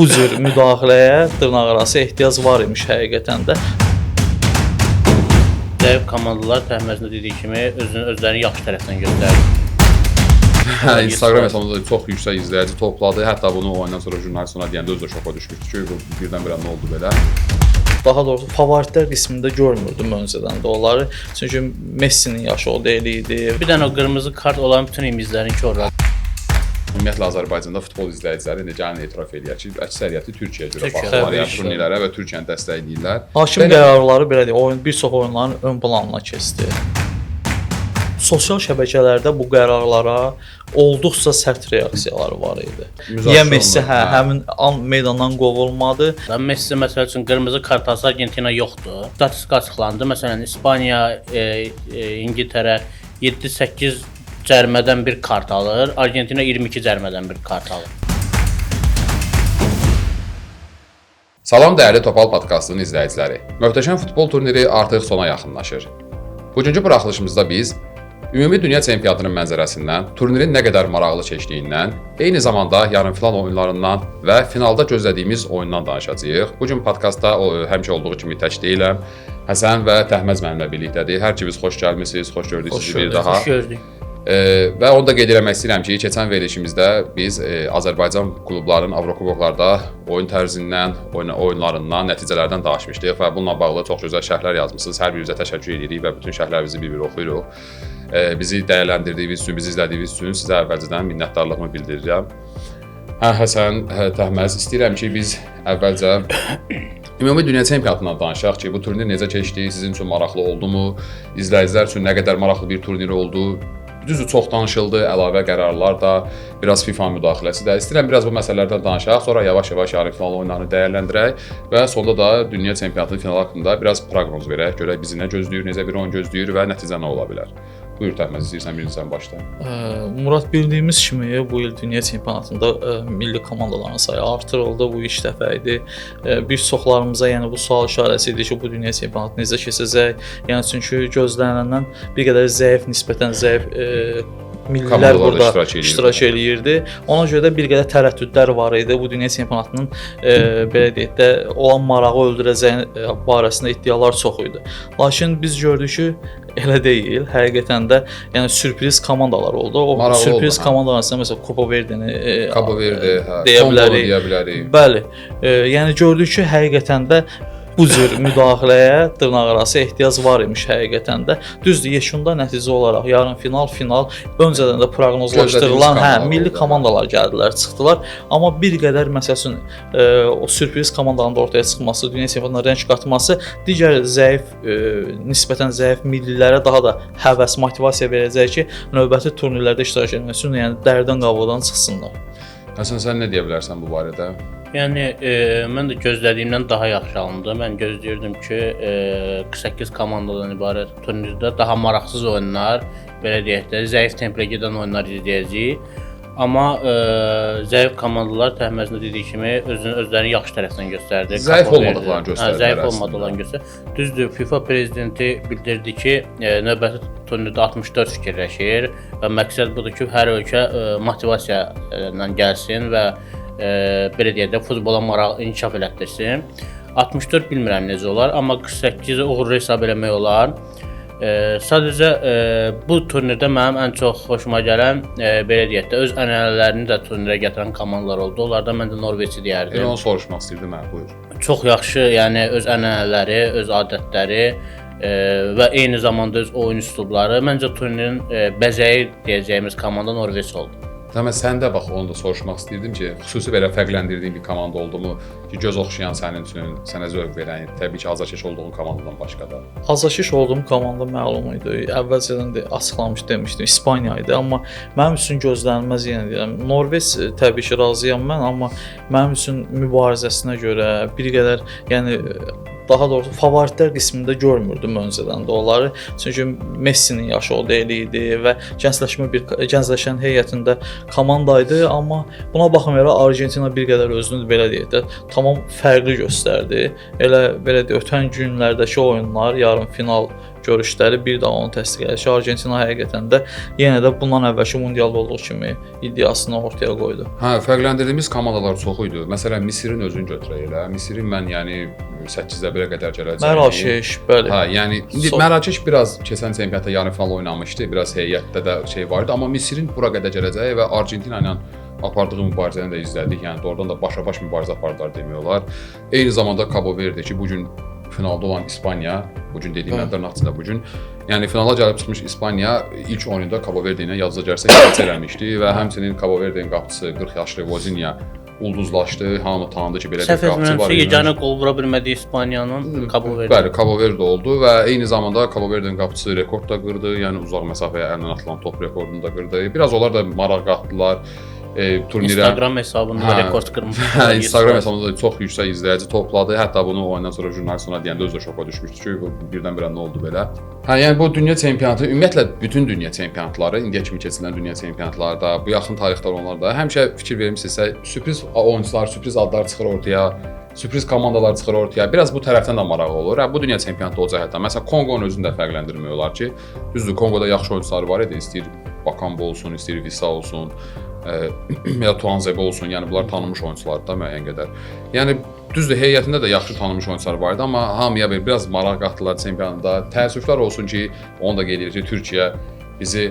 Bu cür müdaxiləyə dırnaqarası ehtiyac var imiş həqiqətən də. Zəif komandalar Təhməzin dediyi kimi özlərini yaxşı tərəfdən göstərdi. Hə, Instagram hesabında da çox yüksək izləyici topladı. Hətta bunu oyundan sonra jurnalist ona deyəndə özü də şoka düşmüşdü ki, bu birdən-birə nə oldu belə. Daha doğrusu favoritlər qismində görmürdüm öncədən də onları. Çünki Messinin yaşı o deyil idi. Bir dənə o qırmızı kart olan bütün imizlərinki orada. Ümumiyyətlə Azərbaycanda futbol izləyiciləri indi gəlin etiraf eləyək ki, əksəriyyəti Türkiyəyə görə Türkiyə, baxırlar, təbii yəni ki. turnirlərə və Türkiyəni dəstəkləyirlər. Hakim Belə- qərarları belə deyək, oyun bir çox oyunların ön planına keçdi. Sosial şəbəkələrdə bu qərarlara olduqca sərt reaksiyalar var idi. Müzakirə Niyə Messi olunur, hə, hə. həmin an meydandan qovulmadı? Messi məsəl üçün qırmızı kart alsa Argentina yoxdur. Statistika açıqlandı. Məsələn, İspaniya, İngiltərə 7-8 cərimədən bir kart alır, Argentina 22 cərimədən bir kart alır. Salam dəyərli Topal podkastının izləyiciləri. Möhtəşəm futbol turniri artıq sona yaxınlaşır. Bugünkü buraxılışımızda biz ümumi dünya çempionatının mənzərəsindən, turnirin nə qədər maraqlı keçdiyindən, eyni zamanda yarımfinal oyunlarından və finalda gözlədiyimiz oyundan danışacağıq. Bu gün podkastda həmişə olduğu kimi tək deyiləm. Həsən və Təhməz mənimlə birlikdədir. Hər ikiniz xoş gəlmisiniz, xoş gördük Xoş sizi bir gördük, daha. Xoş gördük. Və onu da qeyd eləmək istəyirəm ki, keçən verilişimizdə biz Azərbaycan klublarının Avrokuboklarda oyun tərzindən, oyunlarından, nəticələrdən danışmışdıq və bununla bağlı çox gözəl şərhlər yazmısınız. Hər birinizə təşəkkür edirik və bütün şərhlərinizi bir-bir oxuyuruq. Bizi dəyərləndirdiyiniz üçün, bizi izlədiyiniz üçün sizə əvvəlcədən minnətdarlığımı bildirirəm. Hə, Həsən, hə, Təhməz, istəyirəm ki, biz əvvəlcə ümumi dünya çempionatından danışaq ki, bu turnir necə keçdi, sizin üçün maraqlı oldumu, izləyicilər üçün nə qədər maraqlı bir turnir oldu. Düzdür, çox danışıldı, əlavə qərarlar da, biraz FIFA müdaxiləsi də. İstəyirəm biraz bu məsələlərdən danışaq, sonra yavaş-yavaş yarımfinal oyunlarını dəyərləndirək və sonda da dünya çempionatının finalı haqqında biraz proqnoz verək, görək bizi nə gözləyir, necə bir oyun gözləyir və nəticə nə ola bilər. Buyur Təhməz, istəyirsən birinci sən başla. Murad, bildiyimiz kimi bu il dünya çempionatında milli komandaların sayı artırıldı. Bu ilk dəfə idi. Bir çoxlarımıza yəni bu sual işarəsi idi ki, bu dünya çempionatı necə keçəcək? Yəni çünki gözləniləndən bir qədər zəif, nisbətən zəif millilər Komandalar da burada iştirak eləyirdi. iştirak eləyirdi. Ona görə də bir qədər tərəddüdlər var idi. Bu dünya çempionatının belə deyək də olan marağı öldürəcəyi barəsində iddialar çox idi. Lakin biz gördük ki, elə deyil. Həqiqətən də yəni sürpriz komandalar oldu. O Maraqlı sürpriz oldu, hə. komandalar arasında məsələn Copa Verde'ni Cabo Verde, hə, deyə Kongonu bilərik. deyə bilərik. Bəli. Yəni gördük ki, həqiqətən də bu cür müdaxiləyə dırnaqarası ehtiyac var imiş həqiqətən də. Düzdür, yekunda nəticə olaraq yarımfinal, final öncədən də proqnozlaşdırılan, Gözlədiyimiz hə, komandalar milli oldu. komandalar gəldilər, çıxdılar. Amma bir qədər məsəl üçün o sürpriz komandanın da ortaya çıxması, dünya çempionatına rəng qatması digər zəif, nisbətən zəif millilərə daha da həvəs, motivasiya verəcək ki, növbəti turnirlərdə iştirak etmək üçün, yəni dərdən qabıqdan çıxsınlar. Həsən, sən nə deyə bilərsən bu barədə? Yəni mən də gözlədiyimdən daha yaxşı alındı. Mən gözləyirdim ki, 48 komandadan ibarət turnirdə daha maraqsız oyunlar, belə deyək də, zəif templə gedən oyunlar izləyəcəyik. Amma zəif komandalar Təhməzin də dediyi kimi özlərini yaxşı tərəfdən göstərdi. Zəif Cabo Verde. olmadıqlarını Hə, göstərdilər zəif əslində. olmadıqlarını göstərdi. Düzdür, FIFA prezidenti bildirdi ki, növbəti turnirdə 64 fikirləşir və məqsəd budur ki, hər ölkə motivasiya ilə gəlsin və belə deyək də futbola maraq inkişaf elətdirsin. 64 bilmirəm necə olar, amma 48-i uğurlu hesab eləmək olar. Sadəcə bu turnirdə mənim ən çox xoşuma gələn belə deyək də öz ənənələrini də turnirə gətirən komandalar oldu. Onlardan mən də Norveçi deyərdim. Elə onu soruşmaq istəyirdim mən, buyur. Çox yaxşı, yəni öz ənənələri, öz adətləri və eyni zamanda öz oyun üslubları. Məncə turnirin bəzəyi deyəcəyimiz komanda Norveç oldu. Təmə, sən də bax onu da soruşmaq istəyirdim ki, xüsusi belə fərqləndirdiyin bir komanda oldumu ki, göz oxşayan sənin üçün, sənə zövq verən, təbii ki, azarkeş olduğun komandadan başqa da. Azarkeş olduğum komanda məlum idi. Əvvəlcədən də açıqlamış demişdim, İspaniya idi, amma mənim üçün gözlənilməz yenə deyirəm. Norveç təbii ki, razıyam mən, amma mənim üçün mübarizəsinə görə bir qədər, yəni daha doğrusu favoritlər qismində görmürdüm öncədən də onları. Çünki Messinin yaşı o deyil idi və gəncləşən heyətində komanda idi, amma buna baxmayaraq Argentina bir qədər özünü belə deyək də tamam fərqli göstərdi. Elə belə deyək, ötən günlərdəki oyunlar, yarımfinal görüşləri bir daha onu təsdiq edir ki, Argentina həqiqətən də yenə də bundan əvvəlki mundialda olduğu kimi iddiasını ortaya qoydu. Hə, fərqləndirdiyimiz komandalar çox idi. Məsələn, Misirin özünü götürək elə. Misirin mən yəni 8-də 1-ə qədər gələcəyini. Mərakeş, bəli. Hə, yəni indi Mərakeş biraz keçən çempionatda yarım final oynamışdı, biraz heyətdə də şey var idi, amma Misirin bura qədər gələcəyi və Argentina ilə apardığı mübarizəni də izlədik. Yəni doğrudan da başa-baş mübarizə apardılar demək olar. Eyni zamanda Cabo Verde ki, bu gün finalda olan İspaniya, bu gün dediyim dırnaq içində bu gün, yəni finala gəlib çıxmış İspaniya ilk oyunda Cabo Verde ilə yazıca gəlsə keçə eləmişdi və həmçinin Cabo Verde'nin qapıçısı 40 yaşlı Vozinha ulduzlaşdı. Hamı tanıdı ki, belə bir qapıçı var. Yeganə qol vura bilmədiyi İspaniyanın Cabo Verde. Bəli, Cabo Verde oldu və eyni zamanda Cabo Verde'nin qapıçısı rekord da qırdı. Yəni uzaq məsafəyə əllə atılan top rekordunu da qırdı. Biraz onlar da maraq qatdılar turnirə. Instagram hesabında rekord qırmış. Hə, Instagram hesabında da çox yüksək izləyici topladı. Hətta bunu oyundan sonra jurnalist ona deyəndə özü də şoka düşmüşdü ki, bu birdən-birə nə oldu belə. Hə, yəni bu dünya çempionatı, ümumiyyətlə bütün dünya çempionatları, indiyə kimi keçirilən dünya çempionatlarda, bu yaxın tarixdə olanlar da həmişə fikir vermisinizsə, sürpriz oyunçular, sürpriz adlar çıxır ortaya, sürpriz komandalar çıxır ortaya. Biraz bu tərəfdən də maraqlı olur. Hə, bu dünya çempionatı olacaq hətta. Məsələn, Konqonun özünü də fərqləndirmək olar ki, düzdür, Konqoda yaxşı oyunçular var idi, istəyir Bakambu olsun, istəyir Visa olsun, ya Tuanzebe olsun, yəni bunlar tanınmış oyunçulardır da müəyyən qədər. Yəni düzdür, heyətində də yaxşı tanınmış oyunçular var idi, amma hamıya bir biraz maraq qatdılar çempionatda. Təəssüflər olsun ki, onu da qeyd edirik ki, Türkiyə bizi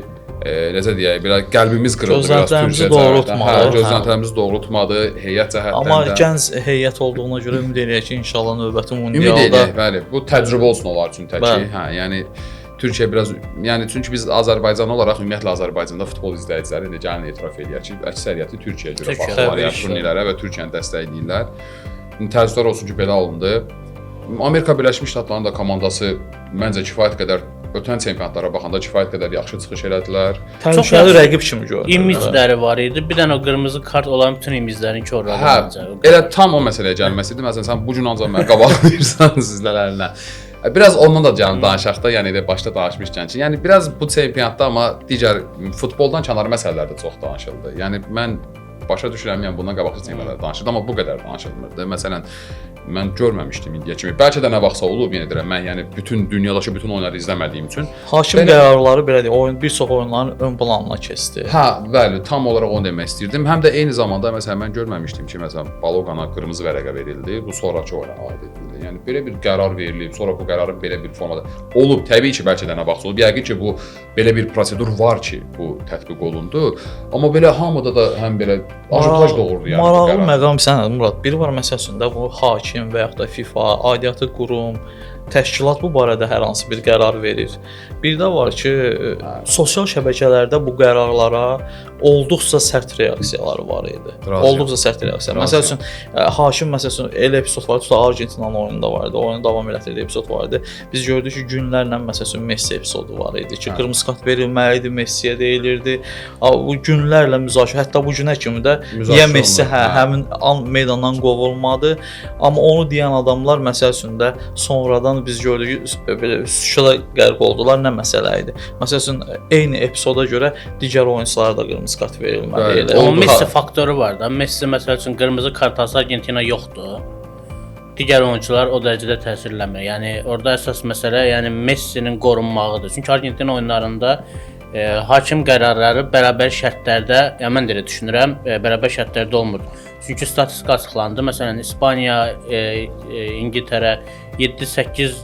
necə deyək, biraz qəlbimiz qırıldı biraz Türkiyə doğrultmadı. Hə, gözləntilərimizi doğrultmadı heyət cəhətdən Amma də. gənc heyət olduğuna görə ümid eləyək ki, inşallah növbəti mundialda. Ümid eləyək, bəli. Bu təcrübə olsun onlar üçün təki. Hə, yəni Türkiyə biraz, yəni çünki biz Azərbaycan olaraq ümumiyyətlə Azərbaycanda futbol izləyiciləri indi gəlin etiraf eləyək ki, əksəriyyəti Türkiyəyə görə baxırlar, yəni turnirlərə və Türkiyəni dəstəkləyirlər. İndi təəssüflər olsun ki, belə alındı. Amerika Birləşmiş Ştatlarının da komandası məncə kifayət qədər ötən çempionatlara baxanda kifayət qədər yaxşı çıxış elədilər. Təhlükəli rəqib kimi görünür. İmicləri var idi. Bir dənə o qırmızı kart olan bütün imiclərin korladı məncə. Elə tam o məsələyə gəlməsidir. Məsələn, sən bu gün ancaq məni qabaqlayırsan sizlər əlinə. Biraz ondan da gəlin danışaq da, yəni elə başda danışmışkən ki, yəni biraz bu çempionatda amma digər futboldan kənar məsələlər də çox danışıldı. Yəni mən başa düşürəm, yəni bundan qabaqcı çempionatlarda danışıldı, amma bu qədər danışılmırdı. Məsələn, mən görməmişdim indiyə kimi. Bəlkə də nə vaxtsa olub, yenə deyirəm, mən yəni bütün dünyadakı bütün oyunları izləmədiyim üçün. Hakim qərarları belə deyək, oyun bir çox oyunların ön planına keçdi. Hə, bəli, tam olaraq onu demək istəyirdim. Həm də eyni zamanda məsələn mən görməmişdim ki, məsələn Balogana qırmızı vərəqə verildi, bu sonrakı oyuna aid edildi. Yəni belə bir qərar verilib, sonra bu qərarın belə bir formada olub, təbii ki, bəlkə də nə vaxtsa olub. Yəqin ki, bu belə bir prosedur var ki, bu tətbiq olundu. Amma belə hamıda da həm belə ajotaj doğurdu yəni. Maraqlı məqam sənədir Murad. Biri var məsəl üçün də bu hakim və yaxud da FIFA, aidiyyatı qurum, təşkilat bu barədə hər hansı bir qərar verir. Bir də var ki, sosial şəbəkələrdə bu qərarlara olduqca sərt reaksiyalar var idi. Razıyam. Olduqca sərt reaksiyalar. Məsəl üçün hakim məsəl üçün elə epizod var, tutaq Argentinanın oyununda var idi, oyunu davam elətdirdiyi epizod var idi. Biz gördük ki, günlərlə məsəl üçün Messi epizodu var idi ki, qırmızı kart verilməli idi, Messiyə deyilirdi. Bu günlərlə müzakirə, hətta bu günə kimi də niyə Messi həmin an meydandan qovulmadı. Amma onu deyən adamlar məsəl üçün də sonradan biz gördük ki, belə suça qərq oldular, nə məsələ idi. Məsəl üçün eyni epizoda görə digər oyunçulara da qırmızı kart verilməli idi. Amma Messi faktoru var da. Messi məsəl üçün qırmızı kart alsa Argentina yoxdur. Digər oyunçular o dərəcədə təsirlənmir. Yəni orada əsas məsələ yəni Messinin qorunmağıdır. Çünki Argentina oyunlarında hakim qərarları bərabər şərtlərdə, yəni mən də elə düşünürəm, bərabər şərtlərdə olmur. Çünki statistika açıqlandı. Məsələn, İspaniya, İngiltərə 7-8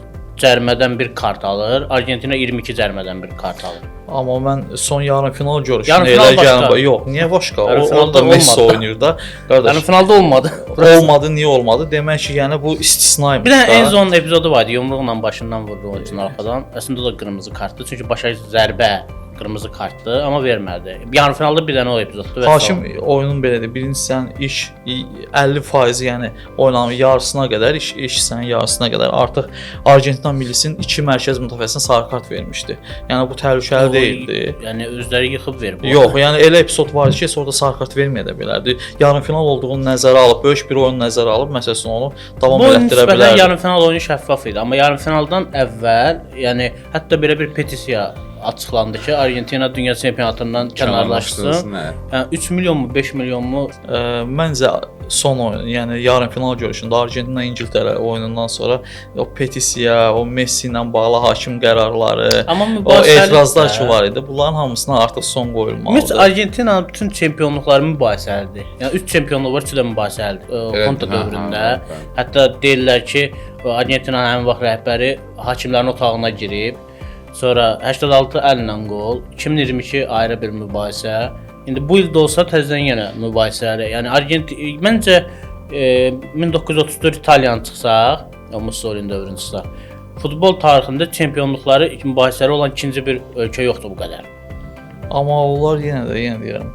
cərmədən bir kart alır, Argentina 22 cərmədən bir kart alır. Amma mən son yarım final görüşünə elə gələn, yox, niyə başqa? Orada Messi oynayır da. Qardaş, yarım finalda olmadı. Olmadı, niyə olmadı? Demək ki, yəni bu istisna imiş. Bir dənə Enzo'nun epizodu var idi, yumruqla başından vurdu oyuncunun arxadan. Əslində o da qırmızı kartdı, çünki başa zərbə qırmızı kartdı, amma vermədi. Yarım finalda bir dənə o epizoddur. Hakim oyunun belədir. Birinci sən iş 50%, yəni oynanın yarısına qədər, iş hissənin yarısına qədər artıq Argentina millisinin iki mərkəz müdafiəsinə sarı kart vermişdi. Yəni bu təhlükəli deyildi. Yəni özləri yıxıb verib. Yox, yəni elə epizod var idi ki, orada sarı kart verməyə də bilərdi. Yarım final olduğunu nəzərə alıb, böyük bir oyun nəzərə alıb, məsəl üçün onu davam elətdirə bilərdi. Yarım final oyunu şəffaf idi, amma yarım finaldan əvvəl, yəni hətta belə bir petisiya açıqlandı ki, Argentina dünya çempionatından kənarlaşsın. Yəni 3 milyonmu, 5 milyonmu? Məncə son oyun, yəni yarımfinal görüşündə Argentina İngiltərə oyunundan sonra o petisiya, o Messi ilə bağlı hakim qərarları, Amma o etirazlar ki var idi, bunların hamısına artıq son qoyulmalıdır. Ümumiyyətlə Argentinanın bütün çempionluqları mübahisəlidir. Yəni 3 çempionluğu var, 3 də mübahisəlidir. Konta dövründə. Hətta deyirlər ki, Argentinanın həmin vaxt rəhbəri hakimlərin otağına girib. Sonra 86 əllə qol, 2022 ayrı bir mübahisə. İndi bu il də olsa təzədən yenə mübahisəli. Yəni Argentina məncə 1934 İtaliyanı çıxsaq, o Mussolini dövrünü çıxsaq, futbol tarixində çempionluqları mübahisəli olan ikinci bir ölkə yoxdur bu qədər. Amma onlar yenə də yenə deyirəm,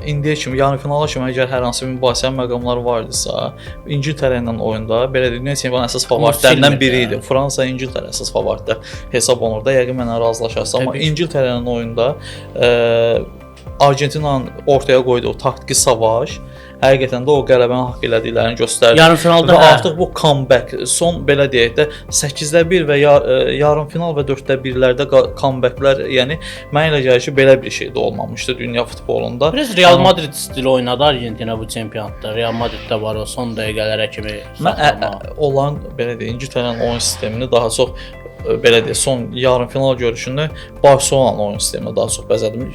indiyə kimi yarımfinala kimi əgər hər hansı bir mübahisəli məqamlar var idisə, İngiltərə ilə oyunda belə deyək, dünya çempionatının əsas favoritlərindən biri idi. Fransa, İngiltərə əsas favoritlər hesab olunur da, yəqin mənə razılaşarsınız. Amma İngiltərə ilə oyunda Argentinanın ortaya qoyduğu taktiki savaş həqiqətən də o qələbəni haqq elədiklərini göstərdi. Yarımfinalda və artıq bu comeback son belə deyək də 8-də 1 və ya yarımfinal və 4-də 1-lərdə comebacklər, yəni mənə elə gəlir ki, belə bir şey də olmamışdı dünya futbolunda. Biraz Real Madrid stili oynadı Argentina bu çempionatda. Real Madriddə var o son dəqiqələrə kimi saxlama. Mən onların belə deyək, İngiltərənin oyun sistemini daha çox belə deyək, son yarımfinal görüşünü Barselonanın oyun sisteminə daha çox bəzədim.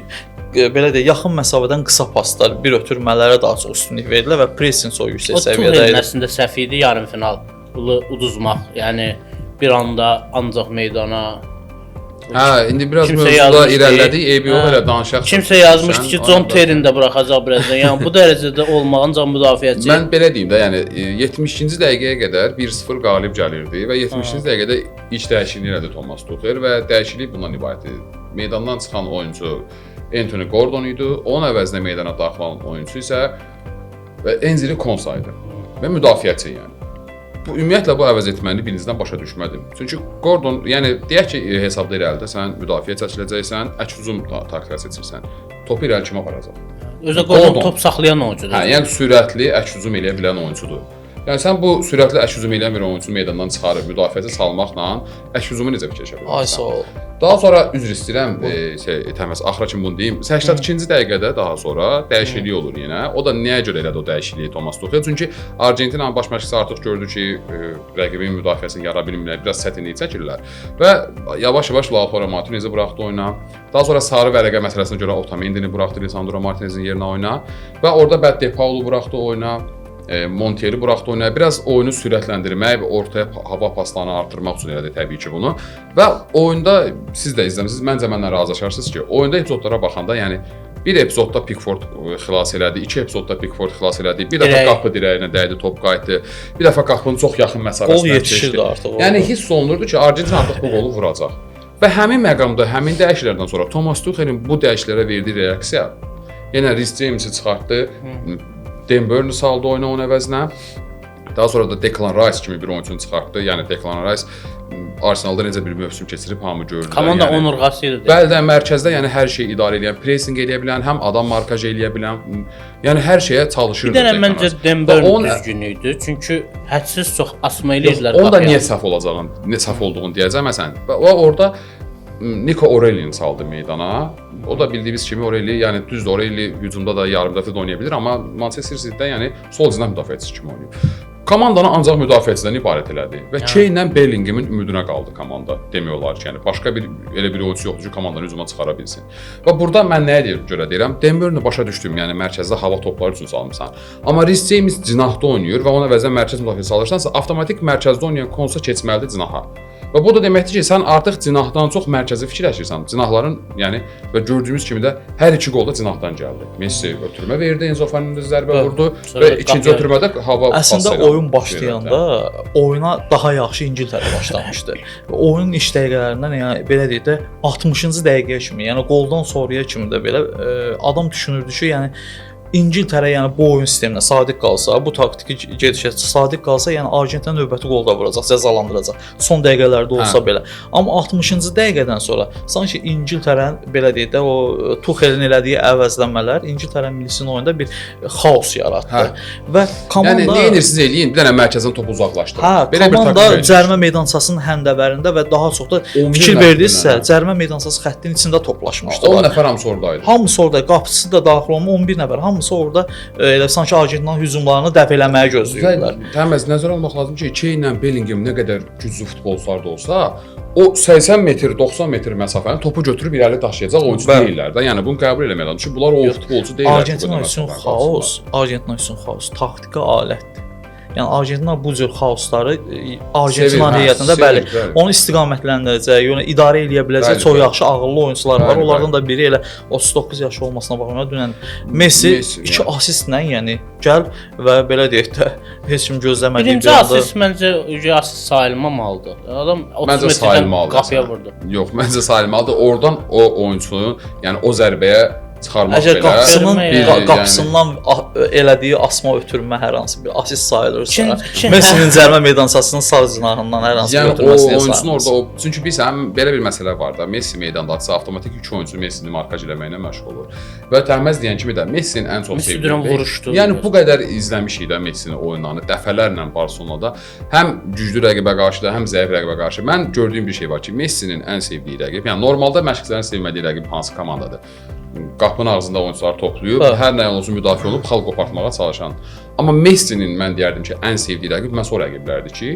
Belə deyək, yaxın məsafədən qısa paslar, bir ötürmələrə daha çox üstünlük verdilər və pressing çox yüksək səviyyədə idi. O Tuhelin əslində səhv idi yarımfinal uduzmaq. Yəni bir anda ancaq meydana. Hə, indi biraz mövzuda irəlilədik, eybi yox, elə danışaq. Kimsə yazmışdı ki, John Terry'ni də buraxacaq birazdan. Yəni bu dərəcədə olmaq ancaq müdafiəçi. Mən belə deyim də, yəni 72-ci dəqiqəyə qədər 1-0 qalib gəlirdi və 72-ci dəqiqədə ilk dəyişikliyi elədi Thomas Tuchel və dəyişiklik bundan ibarət idi. Meydandan çıxan oyunçu Anthony Gordon idi. Onun əvəzinə meydana daxil olan oyunçu isə Enziri Konsa idi və müdafiəçi yəni. Bu ümumiyyətlə bu əvəz etməni birinciden başa düşmədim. Çünki Gordon, yəni deyək ki, hesabda irəlidə sən müdafiə çəkiləcəksən, əks hücum taktikası seçirsən. Topu irəli kimə aparacaq? Özə Gordon top saxlayan oyuncudur. Hə, yəni sürətli əks hücum eləyə bilən oyuncudur. Yəni sən bu sürətli əks hücum eləyən bir oyunçunu meydandan çıxarıb müdafiəçi salmaqla əks hücumu necə fikirləşə bilərsən? Ay sağ ol. Daha sonra üzr istəyirəm, Təməz, axıra kimi bunu deyim. 82-ci dəqiqədə daha sonra dəyişiklik olur yenə. O da nəyə görə elədi o dəyişikliyi Thomas Tuchel? Çünki Argentinanın baş məşqçisi artıq gördü ki, rəqibin müdafiəsini yara bilmirlər, biraz çətinlik çəkirlər və yavaş-yavaş Lautaro Martinezi buraxdı oyuna. Daha sonra sarı vərəqə məsələsinə görə Otamendi'ni buraxdı Lisandro Martinezin yerinə oyuna və orada bəd De Paulu buraxdı oyuna. Montiel'i buraxdı oyuna. Biraz oyunu sürətləndirmək və ortaya hava paslarını artırmaq üçün elədi təbii ki bunu. Və oyunda siz də izləmisiniz, məncə mənlə razılaşarsınız ki, oyunda epizodlara baxanda, yəni bir epizodda Pickford xilas elədi, iki epizodda Pickford xilas elədi, bir dəfə qapı dirəyinə dəydi, top qayıtdı, bir dəfə qapının çox yaxın məsafəsindən keçdi. Artıq. Yəni hiss olunurdu ki, Argentina artıq bu qolu vuracaq. Və həmin məqamda, həmin dəyişikliklərdən sonra Thomas Tuchel'in bu dəyişikliklərə verdiyi reaksiya, yenə Reece James'i çıxartdı. Dan Burn'u saldı oyuna onun əvəzinə. Daha sonra da Declan Rice kimi bir oyunçunu çıxartdı. Yəni Declan Rice Arsenalda necə bir mövsüm keçirib hamı gördü. Komanda yəni, onurğası idi. Bəli də mərkəzdə yəni hər şeyi idarə edən, pressing eləyə bilən, həm adam markaj eləyə bilən, yəni hər şeyə çalışırdı. Bir dənə məncə Dan Burn düzgün idi. Çünki hədsiz çox asma eləyirdilər. Onda niyə səhv olacağını, nə səhv olduğunu deyəcəm məsələn. Və orada Nico O'Reilly'ni saldı meydana. O da bildiyimiz kimi O'Reilly, yəni düzdür O'Reilly hücumda da yarım müdafiədə oynaya bilir, amma Manchester City-də yəni sol cinah müdafiəçisi kimi oynayıb. Komandanı ancaq müdafiəçidən ibarət elədi və Kane-lə Bellingham'in ümidinə qaldı komanda. Demək olar ki, yəni başqa bir elə bir oyunçu yoxdur ki, komandanı hücuma çıxara bilsin. Və burada mən nəyə görə deyirəm? Dan Burn'u başa düşdüm, yəni mərkəzdə hava topları üçün salmısan. Amma Reece James cinahda oynayır və ona əvəzinə mərkəz müdafiəçisi alırsansa, avtomatik mərkəzdə oynayan Konsa keçməlidir cinaha. Və bu da deməkdir ki, sən artıq cinahdan çox mərkəzi fikirləşirsən. Cinahların, yəni və gördüyümüz kimi də hər iki qol da cinahdan gəldi. Messi ötürmə verdi, Enzo Fernandez zərbə vurdu və ikinci ötürmədə hava pası. Əslində oyun başlayanda oyuna daha yaxşı İngiltərə başlamışdı. Oyunun ilk dəqiqələrindən, yəni belə deyək də 60-cı dəqiqəyə kimi, yəni qoldan sonraya kimi də belə adam düşünürdü ki, yəni İngiltərə yəni bu oyun sisteminə sadiq qalsa, bu taktiki gedişə sadiq qalsa, yəni Argentina növbəti qol da vuracaq, cəzalandıracaq. Son dəqiqələrdə olsa belə. Amma 60-cı dəqiqədən sonra sanki İngiltərənin belə deyək də o Tuchelin elədiyi əvəzlənmələr İngiltərə millisinin oyunda bir xaos yaratdı. Və komanda Yəni nə edirsiniz eləyin, bir dənə mərkəzdən topu uzaqlaşdırın. Hə, Belə bir komanda taktik cərimə meydançasının həndəvərində və daha çox da 11 fikir nəfər verdinizsə, cərimə meydançası xəttinin içində 10 toplaşmışdılar. nəfər hamısı oradaydı. Hamısı orada, qapıçısı da daxil olma 11 nəfər, hamısı orada elə sanki Argentinanın hücumlarını dəf eləməyi gözləyirdilər. Və təməz nəzərə almaq lazım ki, Kane ilə Bellingham nə qədər güclü futbolçular da olsa, o 80 metr, 90 metr məsafəni topu götürüb irəli daşıyacaq oyunçu deyillər də. Yəni bunu qəbul eləmək lazımdır ki, bunlar o futbolçu deyillər. Argentina üçün xaos, Argentina üçün xaos taktiki alətdir. Yəni Argentina bu cür xaosları Argentina heyətində bəli, onu istiqamətləndirəcək, yəni idarə eləyə biləcək çox yaxşı ağıllı oyunçular var. Onlardan da biri elə 39 yaşı olmasına baxmayaraq dünən Messi 2 asistlə, yəni gəl və belə deyək də heç kim gözləmədiyi birinci asist məncə asist sayılmamalıdır. Adam 30 metrdən qapıya vurdu. Yox, məncə sayılmalıdır. Oradan o oyunçunun, yəni o zərbəyə çıxarmaq Əgər belə qapısından elədiyi asma ötürmə hər hansı bir asist sayılırsa, Messinin cərimə meydançasının sağ cinahından hər hansı bir ötürməsi yəni o oyunçunun orada o, çünki bilirsən belə bir məsələ var da, Messi meydanda atsa avtomatik 2 oyunçu Messini markaj eləməyinə məşğul olur. Və Təhməz deyən kimi də Messinin ən çox sevdiyi. Yəni bu qədər izləmişik də Messinin oyunlarını dəfələrlə Barselonada, həm güclü rəqibə qarşı da, həm zəif rəqibə qarşı. Mən gördüyüm bir şey var ki, Messinin ən sevdiyi rəqib, yəni normalda məşqçilərin sevmədiyi rəqib hansı komandadır? Qapının ağzında oyunçular toplayıb, hər nə olsun müdafiə olub, xal qopartmağa çalışan. Amma Messinin mən deyərdim ki, ən sevdiyi rəqib məhz o rəqiblərdir ki,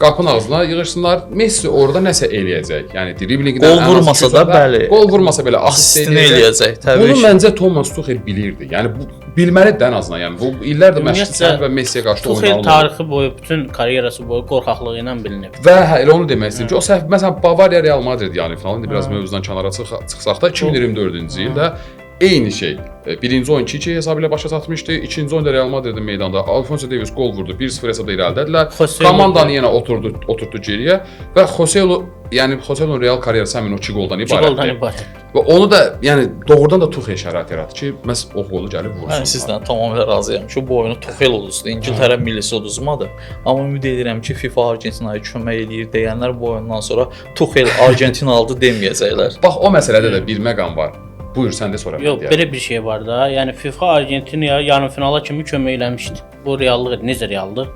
qapının ağzına yığışsınlar, Messi orada nəsə eləyəcək. Yəni driblingdən qol vurmasa da, bəli. Qol vurmasa belə asist eləyəcək. Təbii Bunu məncə Thomas Tuchel bilirdi. Yəni bu bilməlidir ən azından. Yəni bu illərdir məşqçilər və Messiyə qarşı oyunlar. Tuchel tarixi boyu, bütün karyerası boyu qorxaqlığı ilə bilinib. Və hə, elə onu demək istəyirəm ki, o səhv məsələn Bavariya Real Madrid yarı finalı, indi biraz mövzudan kənara çıxsaq da 2024-cü ildə eyni şey. Birinci oyun 2-2 hesabı ilə başa çatmışdı. İkinci oyunda Real Madridin meydanda Alfonso Davies qol vurdu. 1-0 hesabda irəlidədilər. Komandanı yenə oturtdu geriyə və Joselu, yəni Joselu'nun Real karyerası həmin o 2 qoldan ibarətdir. Və onu da, yəni doğrudan da Tuchel şərait yaratdı ki, məhz o qolu gəlib vursun. Mən sizlə tamamilə razıyam ki, bu oyunu Tuchel uduzdu, İngiltərə millisi uduzmadı. Amma ümid edirəm ki, FIFA Argentinaya kömək eləyir deyənlər bu oyundan sonra Tuchel Argentinalıdır deməyəcəklər. Bax o məsələdə də bir məqam var. Buyur, sən də sonra. Yox, belə bir şey var da. Yəni FIFA Argentinaya yarımfinala kimi kömək eləmişdi. Bu reallıq idi. Necə reallıq?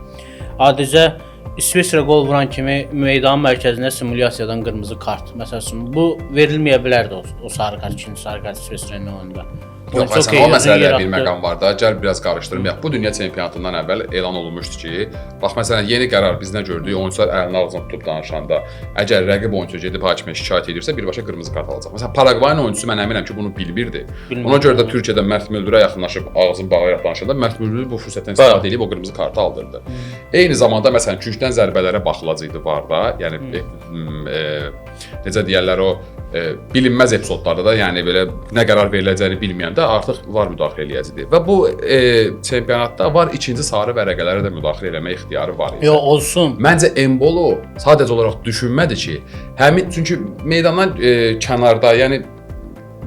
Adicə İsveçrə qol vuran kimi meydanın mərkəzinə simulyasiyadan qırmızı kart. Məsəl üçün bu verilməyə bilərdi o sarı kart, ikinci sarı kart İsveçrənin oyunda. Yox, məsələn, o məsələdə bir məqam var da, gəl biraz qarışdırmayaq. Bu dünya çempionatından əvvəl elan olunmuşdu ki, bax məsələn, yeni qərar biz nə gördük? Oyunçular əlini ağzına tutub danışanda, əgər rəqib oyunçu gedib hakimə şikayət edirsə, birbaşa qırmızı kart alacaq. Məsələn, Paraqvayın oyunçusu mən əminəm ki, bunu bilmirdi. Ona görə də Türkiyədə Mert Müldürə yaxınlaşıb ağzını bağlayaraq danışanda Mert Müldür bu fürsətdən istifadə edib o qırmızı kartı aldırdı. Eyni zamanda məsələn, küncdən zərbələrə baxılacaqdı VAR-da. Yəni necə deyirlər o bilinməz epizodlarda da, yəni belə nə qərar veriləcəyini bilməyəndə artıq VAR müdaxilə eləyəcəkdir. Və bu çempionatda VAR ikinci sarı vərəqələrə də müdaxilə eləmək ixtiyarı var idi. Yox, olsun. Məncə Embolo sadəcə olaraq düşünmədi ki, həmin çünki meydandan kənarda, yəni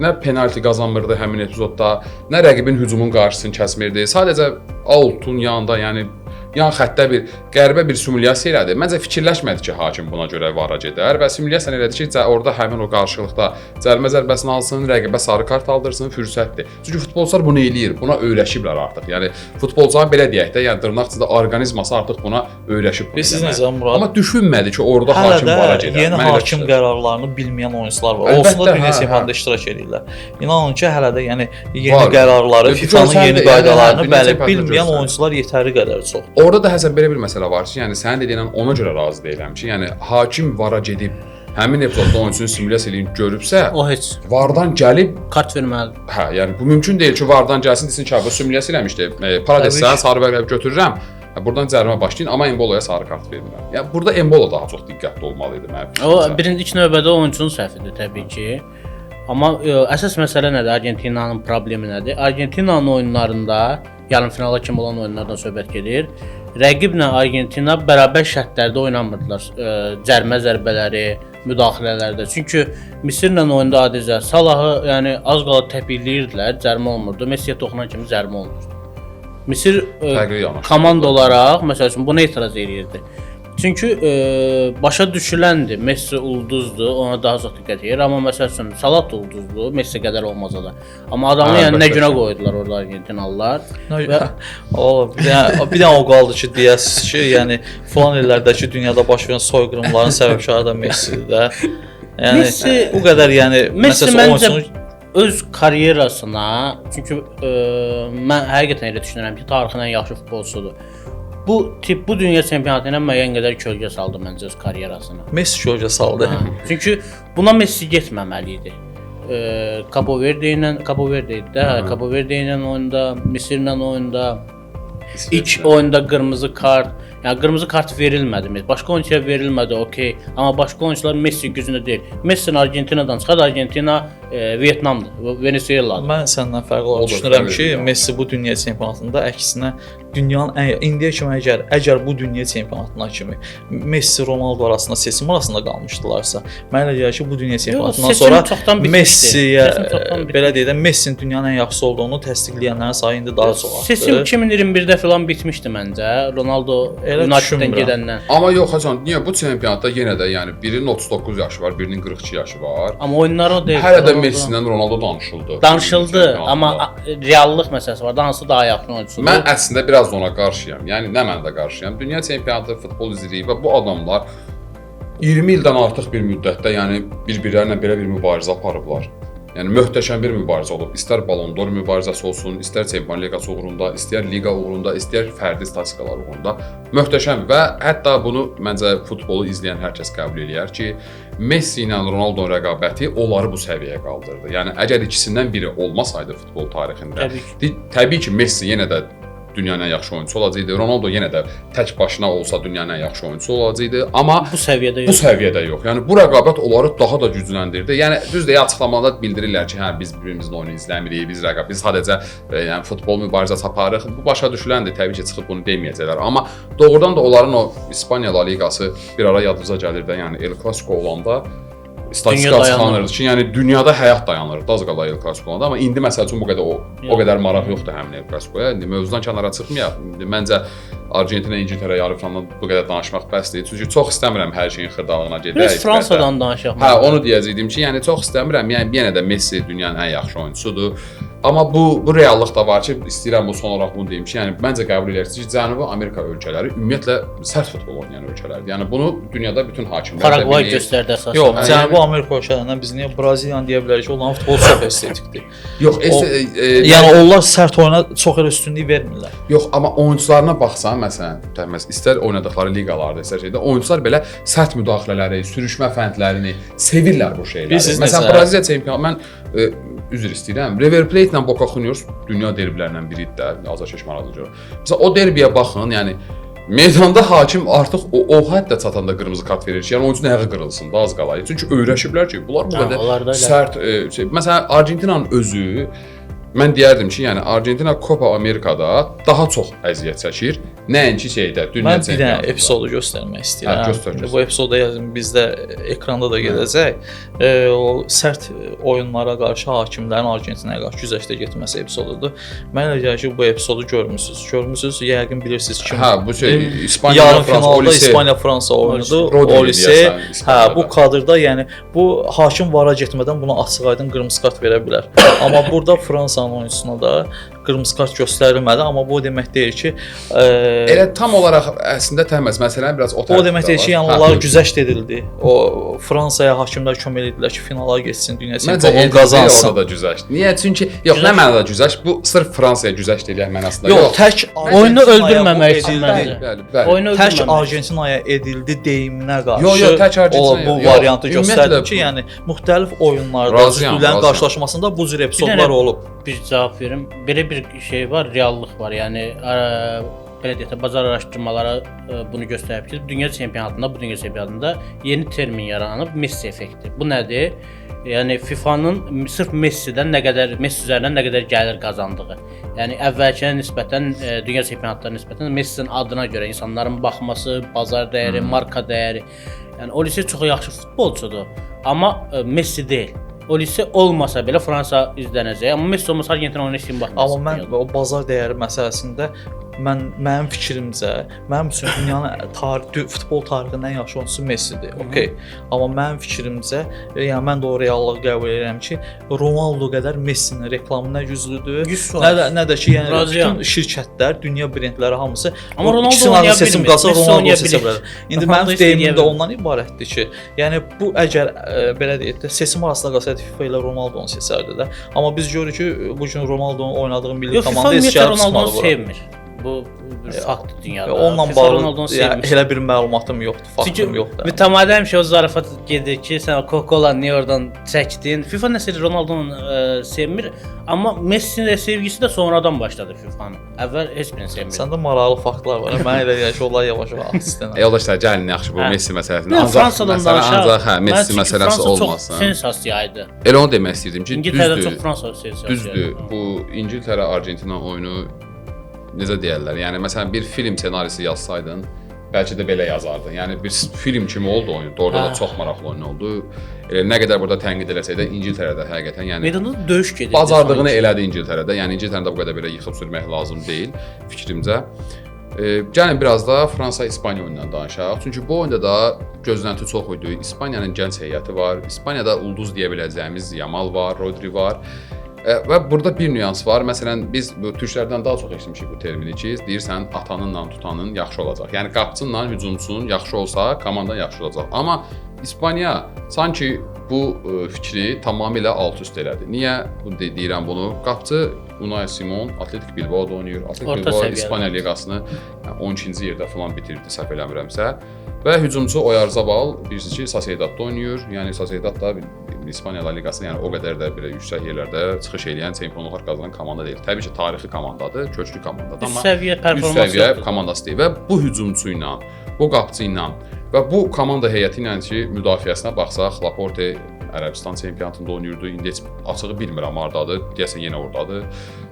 nə penalti qazanmırdı həmin epizodda, nə rəqibin hücumun qarşısını kəsmirdi. Sadəcə autun yanında, yəni yan xəttdə bir qəribə bir simulyasiya elədi. Məncə fikirləşmədi ki, hakim buna görə VAR-a gedər və simulyasiya elədi ki, orada həmin o qarşılıqda cərimə zərbəsini alsın, rəqibə sarı kart aldırsın, fürsətdir. Çünki futbolçular bunu eləyir, buna öyrəşiblər artıq. Yəni futbolçuların belə deyək də, yəni dırnaq içində orqanizması artıq buna öyrəşib. Bilirsiniz necə Murad? Amma düşünmədi ki, orada hələ hakim VAR-a gedər. Yeni hakim qərarlarını bilməyən oyunçular var. Olsun da dünya çempionatında iştirak edirlər. İnanın ki, hələ də yəni yeni qərarları, FIFA-nın yeni qaydalarını bəli bilməyən oyunçular yetəri qədər çoxdur. Orada da Həsən belə bir məsələ var ki, yəni sənin dediyindən ona görə razı deyiləm ki, yəni hakim VAR-a gedib həmin epizodda oyunçunu simulyasiya eləyib görübsə, o heç VAR-dan gəlib kart verməlidir. Hə, yəni bu mümkün deyil ki, VAR-dan gəlsin desin ki, bu simulyasiya eləmişdi. Parades sənə sarı vərəqə götürürəm. Buradan cərimə başlayın, amma Emboloya sarı kart vermirəm. Yəni burada Embolo daha çox diqqətli olmalı idi mənim fikrimcə. O birinci ilk növbədə oyunçunun səhvidir təbii ki. Amma əsas məsələ nədir? Argentinanın problemi nədir? Argentinanın oyunlarında yarımfinala kimi olan oyunlardan söhbət gedir. Rəqiblə Argentina bərabər şərtlərdə oynamırdılar. Cərimə zərbələri, müdaxilələrdə. Çünki Misirlə oyunda adicə Salahı, yəni az qala təpikləyirdilər, cərimə olmurdu. Messiyə toxunan kimi cərimə olmurdu. Misir komanda olaraq məsəl üçün buna etiraz eləyirdi. Çünki başa düşüləndir, Messi ulduzdur, ona daha çox diqqət edir. Amma məsəl üçün Salah da ulduzdur, Messi qədər olmasa da. Amma adamı yəni nə günə qoydular orada Argentinalılar. Və bir dənə o qaldı ki, deyəsiz ki, yəni filan illərdəki dünyada baş verən soyqırımların səbəbkarı da Messidir də. Yəni Messi, bu qədər yəni məsəl üçün öz karyerasına, çünki mən həqiqətən elə düşünürəm ki, tarixin ən yaxşı futbolçusudur. Bu tip bu dünya çempionatı ilə müəyyən qədər kölgə saldı məncə öz karyerasına. Messi kölgə saldı. Hə. Çünki buna Messi getməməli idi. Cabo Verde ilə Cabo Verde ilə oyunda, Misirlə oyunda, ilk oyunda qırmızı kart, yəni qırmızı kart verilmədi. Başqa oyunçuya verilmədi, okey. Amma başqa oyunçular Messi gücündə deyil. Messi Argentinadan çıxar, Argentina Vyetnamdır, Venezueladır. Mən səndən fərqli olaraq düşünürəm ki, Messi bu dünya çempionatında əksinə dünyanın ən indiyə kimi əgər bu dünya çempionatına kimi Messi Ronaldo arasında seçim arasında qalmışdılarsa, mənə elə gəlir ki, bu dünya çempionatından sonra Messiyə belə deyək də Messinin dünyanın ən yaxşısı olduğunu təsdiqləyənlərin sayı indi daha çox artdı. Seçim 2021-də filan bitmişdi məncə. Ronaldo Uniteddən gedəndən. Amma yox Hasan, niyə bu çempionatda yenə də yəni birinin 39 yaşı var, birinin 42 yaşı var. Amma oyunları o deyil. Hələ də Messi'dən Ronaldo danışıldı. Danışıldı, amma reallıq məsələsi var. Hansı daha yaxın oyunçudur? Mən əslində biraz da ona qarşıyam. Yəni nə mənada qarşıyam? Dünya çempionatı futbol izləyirik və bu adamlar 20 ildən artıq bir müddətdə, yəni bir-birlərinə belə bir mübarizə aparıblar. Yəni möhtəşəm bir mübarizə olub. İstər Ballon d'Or mübarizəsi olsun, istər Çempion Liqası uğrunda, istər liqa uğrunda, istər fərdi statistikalar uğrunda. Möhtəşəm və hətta bunu məncə futbolu izləyən hər kəs qəbul eləyər ki, Messi ilə Ronaldo rəqabəti onları bu səviyyəyə qaldırdı. Yəni əgər ikisindən biri olmasaydı futbol tarixində, təbii ki, Messi yenə də dünyanın ən yaxşı oyunçusu olacaqdı. Ronaldo yenə də tək başına olsa dünyanın ən yaxşı oyunçusu olacaqdı, amma bu səviyyədə yox. Bu səviyyədə yox. Yəni bu rəqabət onları daha da gücləndirdi. Yəni düzdür, açıqlamada bildirirlər ki, hə biz bir-birimizin oyunu izləmirik, biz rəqabət, biz sadəcə yəni futbol mübarizəsi aparırıq. Bu başa düşüləndir, təbii ki, çıxıb bunu deməyəcəklər. Amma doğrudan da onların o İspaniya La Liqası bir ara yadınıza gəlir də, yəni El Clasico olanda statistika açıqlanırdı ki, yəni dünyada həyat dayanırdı az qala El Clasico olanda, amma indi məsəl üçün bu qədər o qədər maraq yoxdur həmin El Clasicoya. İndi mövzudan kənara çıxmayaq. İndi məncə Argentina İngiltərə yarı finalından bu qədər danışmaq bəsdir. Çünki çox istəmirəm hər şeyin xırdalığına gedək. Biz Fransadan danışaq. Hə, onu deyəcəydim ki, yəni çox istəmirəm. Yəni yenə də Messi dünyanın ən yaxşı oyunçusudur. Amma bu reallıq da var ki, istəyirəm bu son olaraq bunu deyim ki, yəni məncə qəbul edərsiniz ki, Cənubi Amerika ölkələri ümumiyyətlə sərt futbol oynayan ölkələrdir. Yəni bunu dünyada bütün hakimlər də bilir. Paraqvay göstərdi əsasən. Yox, Cənubi Amerika ölkələrindən biz niyə Braziliyanı deyə bilərik ki, onların futbolu çox estetikdir. Yox, yəni onlar sərt oyuna çox elə üstünlük vermirlər. Yox, amma oyunçularına baxsan, məsələn, istər oynadıqları liqalarda, istər şeydə, oyunçular belə sərt müdaxilələri, sürüşmə fəndlərini sevirlər bu şeyləri. Məsələn, Braziliya çempionu mən üzr istəyirəm. River Plate ilə Boca Juniors dünya derbilərindən biridir də, azarkeş marağına görə. Məsələn, o derbiyə baxın, yəni meydanda hakim artıq o həddə çatanda qırmızı kart verir ki, yəni oyuncunun ayağı qırılsın da az qala. Çünki öyrəşiblər ki, bunlar bu qədər sərt şey. Məsələn, Argentinanın özü mən deyərdim ki, yəni Argentina Copa Amerikada daha çox əziyyət çəkir, nəinki şeydə, dünya çempionatında. Mən bir dənə epizodu göstərmək istəyirəm. Hə, göstər. Bu epizoda yazın bizdə ekranda da gedəcək. O sərt oyunlara qarşı hakimlərin Argentinaya qarşı güzəştə getməsi epizodudur. Mənə elə gəlir ki, bu epizodu görmüsüz. Görmüsüz, yəqin bilirsiniz kim. Hə, bu şey İspaniya Fransa Olise. İspaniya Fransa oyunudur. Olise. Hə, bu kadrda yəni bu hakim vara getmədən buna açıq-aydın qırmızı kart verə bilər. Amma burada Fransa oyunçusuna da qırmızı kart göstərilmədi, amma bu demək deyil ki, elə tam olaraq əslində təməz məsələni biraz o tərəfdə. O demək deyil ki, yəni onlar güzəşt edildi. O Fransaya hakimlər kömək etdilər ki, finala getsin, dünya çempionluğunu qazansın. Orada da güzəşt. Niyə? Çünki yox, nə mənada güzəşt? Bu sırf Fransaya güzəşt eləyək mənasında yox. Yox, tək oyunu öldürməmək üçün məncə. Oyunu tək Argentinaya edildi deyiminə qarşı. Yox, yox, tək Argentinaya. Bu variantı göstərdim ki, yəni müxtəlif oyunlarda cütlüklərin qarşılaşmasında bu cür epizodlar olub. Bir cavab verim. Belə bir şey var, reallıq var. Yəni belə deyək də, bazar araşdırmaları bunu göstərib ki, dünya çempionatında, bu dünya çempionatında yeni termin yaranıb, Messi effekti. Bu nədir? Yəni FIFA-nın sırf Messi'dən nə qədər, Messi üzərindən nə qədər gəlir qazandığı. Yəni əvvəlkinə nisbətən, dünya çempionatlarına nisbətən Messi'nin adına görə insanların baxması, bazar dəyəri, marka dəyəri. Yəni Olise çox yaxşı futbolçudur, amma Messi deyil. Olise olmasa belə Fransa izlənəcək. Amma Messi olmasa Argentina oyuna heç kim baxmaz. Amma mən o bazar dəyəri məsələsində mənim fikrimcə, mənim üçün dünyanın futbol tarixinin ən yaxşı oyunçusu Messidir. Okay. Amma mənim fikrimcə, yəni mən də o reallığı qəbul edirəm ki, Ronaldo qədər Messinin reklamı nə güclüdür, 100%. nə də ki, yəni Razıyam. bütün şirkətlər, dünya brendləri hamısı. Amma Ronaldo ikisinin oynaya seçim bilmir. qalsa Messi Ronaldo oynaya seçə bilir. bilər. İndi Ronaldo mənim heç deyimim eləyə də ondan ibarətdir ki, yəni bu əgər belə deyək də seçim arasında qalsaydı FIFA ilə Ronaldo-nu seçərdi də. Amma biz görürük ki, bu gün Ronaldo-nun oynadığı milli Yox, FIFA komanda heç ümumiyyətlə gəlib Ronaldo-nu çıxmadı bura. sevmir. Bu bir faktdır dünyada. Onunla FIFA bağlı Ronaldo-nu yəni, sevmir. elə bir məlumatım yoxdur, Çünki faktım yoxdur. mütəmadi həmişə o zarafat gedir ki, sən o Coca-Cola niyə oradan çəkdin? FIFA nəsə Ronaldo-nu sevmir, amma Messinin də sevgisi də sonradan başladı FIFA-nın. Əvvəl heç birini sevmirdi. Səndə maraqlı faktlar var. Mən elə gəlir ki, onlar yavaş-yavaş alt Yoldaşlar, gəlin yaxşı bu Hə. Messi məsələsini. Mən Ancaq Fransadan məsələ danışaq. ancaq hə Mən Messi çünki məsələsi Fransa olmasın. Çox sensasiya idi. Elə onu demək istəyirdim ki, İngiltərədən düzdür. çox Fransa sensasiya. Düzdür. Bu İngiltərə Argentina oyunu necə deyərlər? Yəni məsələn bir film ssenarisi yazsaydın, bəlkə də belə yazardın. Yəni bir film kimi oldu oyun. Doğrudan da Hə. çox maraqlı oyun oldu. Elə nə qədər burada tənqid eləsək də İngiltərədə həqiqətən yəni Meydanda da döyüş gedirdi. bacardığını sanki. elədi İngiltərədə. Yəni İngiltərəni də bu qədər belə yıxıb sürmək lazım deyil fikrimcə. Gəlin biraz da Fransa-İspaniya oyunundan danışaq. Çünki bu oyunda da gözlənti çox idi. İspaniyanın gənc heyəti var. İspaniyada ulduz deyə biləcəyimiz Yamal var, Rodri var. Və burada bir nüans var. Məsələn, biz bu türklərdən daha çox eşitmişik bu termini ki, deyirsən atanınla tutanın yaxşı olacaq. Yəni qapıçınla hücumçunun yaxşı olsa, komandan yaxşı olacaq. Amma İspaniya sanki bu fikri tamamilə alt-üst elədi. Niyə bu deyirəm bunu? Qapıçı Unai Simon Atletik Bilbao-da oynayır. Atletik Orta Bilbao səviyyəli. İspaniya liqasını yəni 12-ci yerdə falan bitirdi, səhv eləmirəmsə. Və hücumçu Oyarzabal bilirsiniz ki, Sociedad-da oynayır. Yəni Sociedad da İspaniya La Liqasında yəni o qədər də belə yüksək yerlərdə çıxış eləyən, çempionluqlar qazanan komanda deyil. Təbii ki, tarixi komandadır, köklü komandadır, Üst amma səviyyə üst performans səviyyə yoxdur. komandası deyil və bu hücumçu ilə, bu qapıçı ilə və bu komanda heyəti ilə ki, müdafiəsinə baxsaq, Laporte Ərəbistan çempionatında oynayırdı. İndi heç açığı bilmirəm hardadır. Deyəsən yenə ordadır.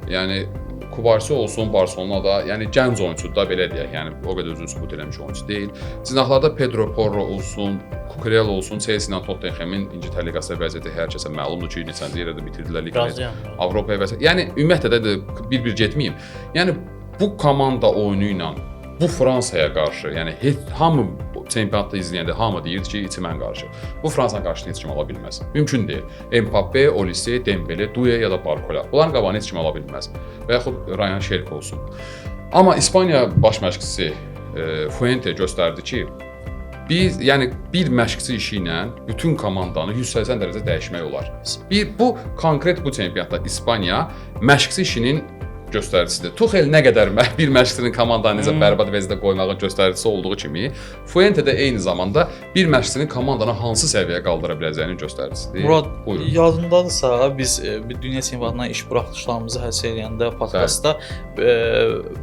Yəni Kubarsi olsun Barselonada, yəni gənc oyunçudur da belə deyək. Yəni o qədər özünü sübut eləmiş oyunçu deyil. Cinahlarda Pedro Porro olsun, Cucurella olsun, Chelsea ilə Tottenhamin İngiltərə liqasında vəziyyəti hər kəsə məlumdur ki, neçənci yerdə bitirdilər liqanı. Razıyam. Avropaya və s. Yəni ümumiyyətlə də bir-bir getməyim. Yəni bu komanda oyunu ilə bu Fransaya qarşı, yəni heç hamı çempionatda izləyəndə hamı deyirdi ki, içi mən qarşı. Bu Fransanın qarşısını heç kim ala bilməz. Mümkün deyil. Mbappe, Olise, Dembele, Doué ya da Barcola. Bunların qabağını heç kim ala bilməz. Və yaxud Ryan Cherki olsun. Amma İspaniya baş məşqçisi Fuente göstərdi ki, biz yəni bir məşqçi işi ilə bütün komandanı 180 dərəcə dəyişmək olar. Bir bu konkret bu çempionatda İspaniya məşqçi işinin göstəricisidir. Tuchel nə qədər bir məşqçinin komandanı necə bərbad vəziyyətə qoymağın göstəricisi olduğu kimi, Fuente də eyni zamanda bir məşqçinin komandanı hansı səviyyəyə qaldıra biləcəyinin göstəricisidir. Murad, buyurun. yadındadırsa biz bir dünya çempionatından iş buraxılışlarımızı həsr eləyəndə podkastda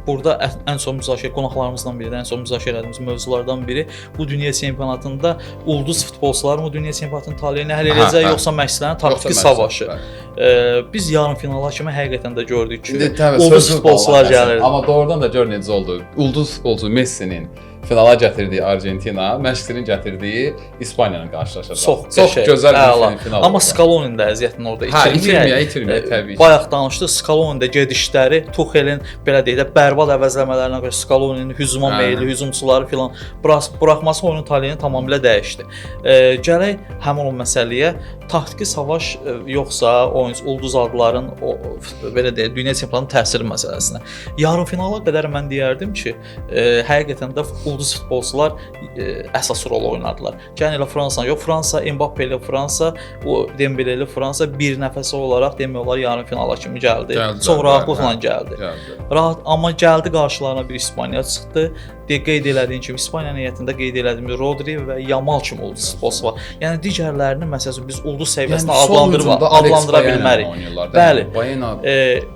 burada ən son müzakirə qonaqlarımızdan biri də ən son müzakirə elədiyimiz mövzulardan biri bu dünya çempionatında ulduz futbolçular mı dünya çempionatının taleyini həll edəcək hə. yoxsa məşqçilərin taktiki Yoxsa savaşı. məşqçi, Biz yarımfinala kimi həqiqətən də gördük ki, İndi təbii ulduz sözünüz futbolçular bağlı kəsin. gəlirdi. Amma doğrudan da gör necə oldu. Ulduz futbolçu Messinin finala gətirdiyi Argentina, məşqçinin gətirdiyi İspaniyanın qarşılaşacaq. Çox çox gözəl bir əla. final. Amma oldu. Scaloni də əziyyətini orada Hə, itirməyək. itirməyək, təbii ki. Bayaq danışdıq, Scaloni də gedişləri, Tuchelin belə deyək də bərbad əvəzləmələrinə görə Scaloninin hücuma Hə. meyilli hücumçuları filan buraxması oyunun taleyini tamamilə dəyişdi. Gələk həmin o məsələyə. Taktiki savaş yoxsa oyunçu ulduz adların o belə deyək dünya çempionatının təsiri məsələsinə. Yarımfinala qədər mən deyərdim ki, həqiqətən də ulduz futbolçular əsas rol oynadılar. Gəlin elə Fransa yox, Fransa Mbappe ilə Fransa, o Dembele ilə Fransa bir nəfəsə olaraq demək olar yarımfinala kimi gəldi. Gəldilər, Çox rahatlıqla hə. gəldi. Gəldi. Rahat, amma gəldi qarşılarına bir İspaniya çıxdı. Qeyd elədiyim kimi İspaniyanın heyətində qeyd elədiyimiz Rodri və Yamal kimi ulduz futbolçu var. Yəni digərlərini məsəl üçün biz ulduz səviyyəsində Yəni sol hücumda Alex adlandıra Baena bilmərik. oynayırlar da. Bəli. Yəni Baena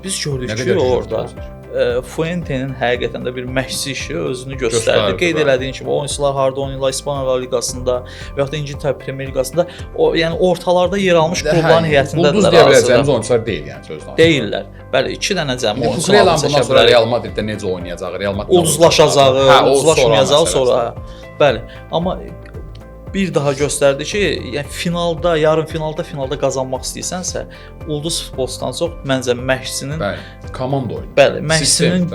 Biz gördük nə ki, qədər güclü orada futbolçudur. Fuente'nin həqiqətən də bir məşqçi işi özünü göstərdi. Göstərdi, Qeyd bəli. elədiyin kimi oyunçular harda oynayırlar, İspaniya La Liqasında və yaxud da İngiltərə Premyer Liqasında o yəni ortalarda yer almış klubların Hə, heyətindədirlər. Ulduz deyə hazırda. biləcəyimiz oyunçular deyil yəni sözdən. Deyillər. Bəli, 2 dənə cəmi İndi oyunçu Cucurella adını bundan çəkə sonra bilərik. Real Madriddə necə oynayacaq? Real Madrid Ulduzlaşacağı, Hə, o ulduzlaşmayacağı məsələsi. sonra. Bəli. Amma Bir daha göstərdi ki, yəni finalda, yarım finalda, finalda qazanmaq istəyirsənsə, ulduz futbolçudan çox məncə məşqçinin, Bəli, komanda oyunu. Bəli, məşqçinin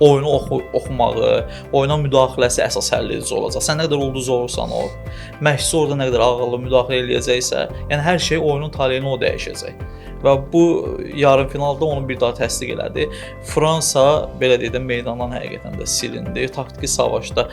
oyunu oxumağı, oyuna müdaxiləsi əsas həll edici olacaq. Sən nə qədər ulduz olursan ol, məşqçi orada nə qədər ağıllı müdaxilə eləyəcəksə, yəni hər şey oyunun taleyini o dəyişəcək. Və bu yarım finalda onu bir daha təsdiq elədi. Fransa belə deyək də meydandan həqiqətən də silindi. Taktiki savaşda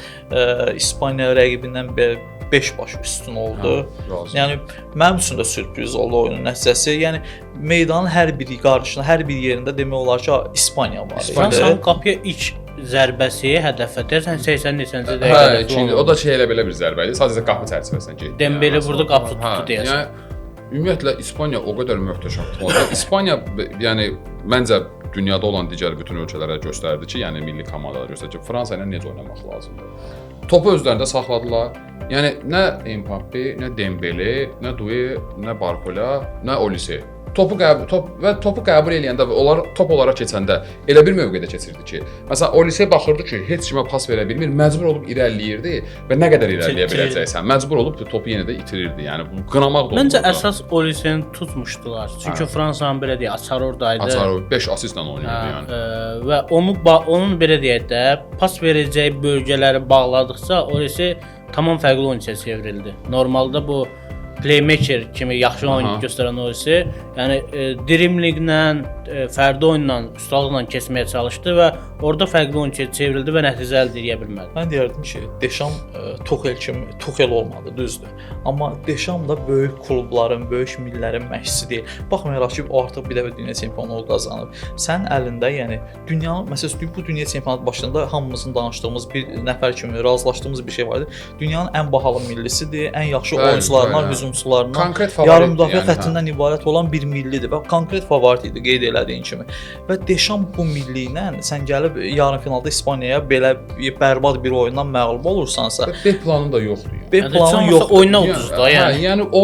İspaniya rəqibindən 5 baş üstün oldu. Hə, yəni mənim üçün də sürpriz oldu oyunun nəticəsi. Yəni meydanın hər bir qarışına, hər bir yerində demək olar ki, İspaniya var idi. Fransanın qapıya ilk zərbəsi hədəfə deyəsən 80 neçənci dəqiqədə. Hə, o da şey elə belə bir zərbə idi. Sadəcə qapı çərçivəsində getdi. Dembele yəni, vurdu, qapı tutdu deyəsən. Yəni ümumiyyətlə İspaniya o qədər möhtəşəm futboldur. İspaniya yəni məncə dünyada olan digər bütün ölkələrə göstərdi ki, yəni milli komandalara göstərdi ki, Fransa ilə necə oynamaq lazımdır. Topu özlərində saxladılar. Yəni nə Mbappe, nə Dembele, nə Doué, nə Barcola, nə Olise. Topu qəbul eləyəndə və onlar top olaraq keçəndə elə bir mövqedə keçirdi ki, məsələn Olise baxırdı ki, heç kimə pas verə bilmir, məcbur olub irəliləyirdi və nə qədər irəliləyə biləcəksən, məcbur olub topu yenə də itirirdi. Yəni bu qınamaq da olurdu. Məncə əsas Oliseni tutmuşdular. Çünki Fransanın belə deyək, açarı oradaydı. Açarı 5 asistlə oynayırdı yəni. Və onu onun belə deyək də, pas verəcəyi bölgələri bağladıqca Olise tamam fərqli oyunçuya çevrildi. Normalda bu playmaker kimi yaxşı oyun göstərən Olise, yəni driblinglə, fərdi oyunla, ustalıqla keçməyə çalışdı və orada fərqli oyunçuya çevrildi və nəticə əldə edə bilmədi. Mən deyərdim ki, Deşam Tuchel kimi Tuchel olmadı, düzdür. Amma Deşam da böyük klubların, böyük millilərin məşqçisi deyil. Baxmayaraq ki, o artıq bir dəfə dünya çempionluğu qazanıb. Sənin əlində, yəni dünyanın, məsələn, bu dünya çempionatı başında hamımızın danışdığımız bir nəfər kimi razılaşdığımız bir şey var idi. Dünyanın ən bahalı millisidir, ən yaxşı oyunçularından, hücumçularından, yarım müdafiə xəttindən ibarət olan bir millidir və konkret favorit idi qeyd elədiyin kimi. Və Deşam bu milli ilə sən gəlib yarım finalda İspaniyaya belə bərbad bir oyundan məğlub olursansa, B planın da yoxdur yəni. B planın yoxdur. Oyuna uduzdu da yəni. Hə, yəni o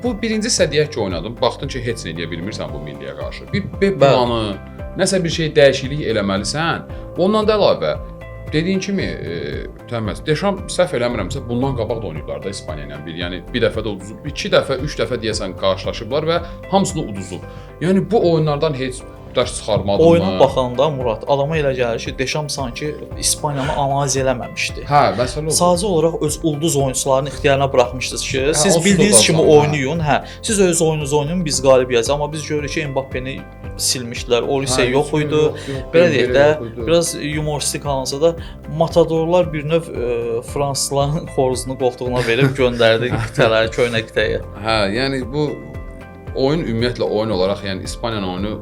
bu birinci hissə deyək ki, oynadın, baxdın ki, heç nə eləyə bilmirsən bu milliyə qarşı. Bir B planı, nəsə bir şey dəyişiklik eləməlisən. Ondan da əlavə dediyin kimi, Təhməz, Deşam səhv eləmirəmsə, bundan qabaq da oynayıblar da İspaniya ilə bir. Yəni bir dəfə də uduzub, iki dəfə, üç dəfə deyəsən qarşılaşıblar və hamısını uduzub. Yəni bu oyunlardan heç dərs çıxarmadın mı? Oyuna baxanda Murad, adama elə gəlir ki, Deşam sanki İspaniyanı analiz eləməmişdi. Hə, məsələ odur. Sadəcə olaraq öz ulduz oyunçularının ixtiyarına buraxmışdınız ki, siz bildiyiniz kimi oynayın, hə. Siz öz oyununuzu oynayın, biz qalib gələcəyik. Amma biz görürük ki, Mbappeni silmişdilər, Olise yox idi. Belə deyək də, biraz yumoristik alınsa da matadorlar bir növ fransızların xoruzunu qoltuğuna verib göndərdi qitələri, köynə qitəyə. Hə, yəni bu oyun ümumiyyətlə oyun olaraq, yəni İspaniyanın oyunu,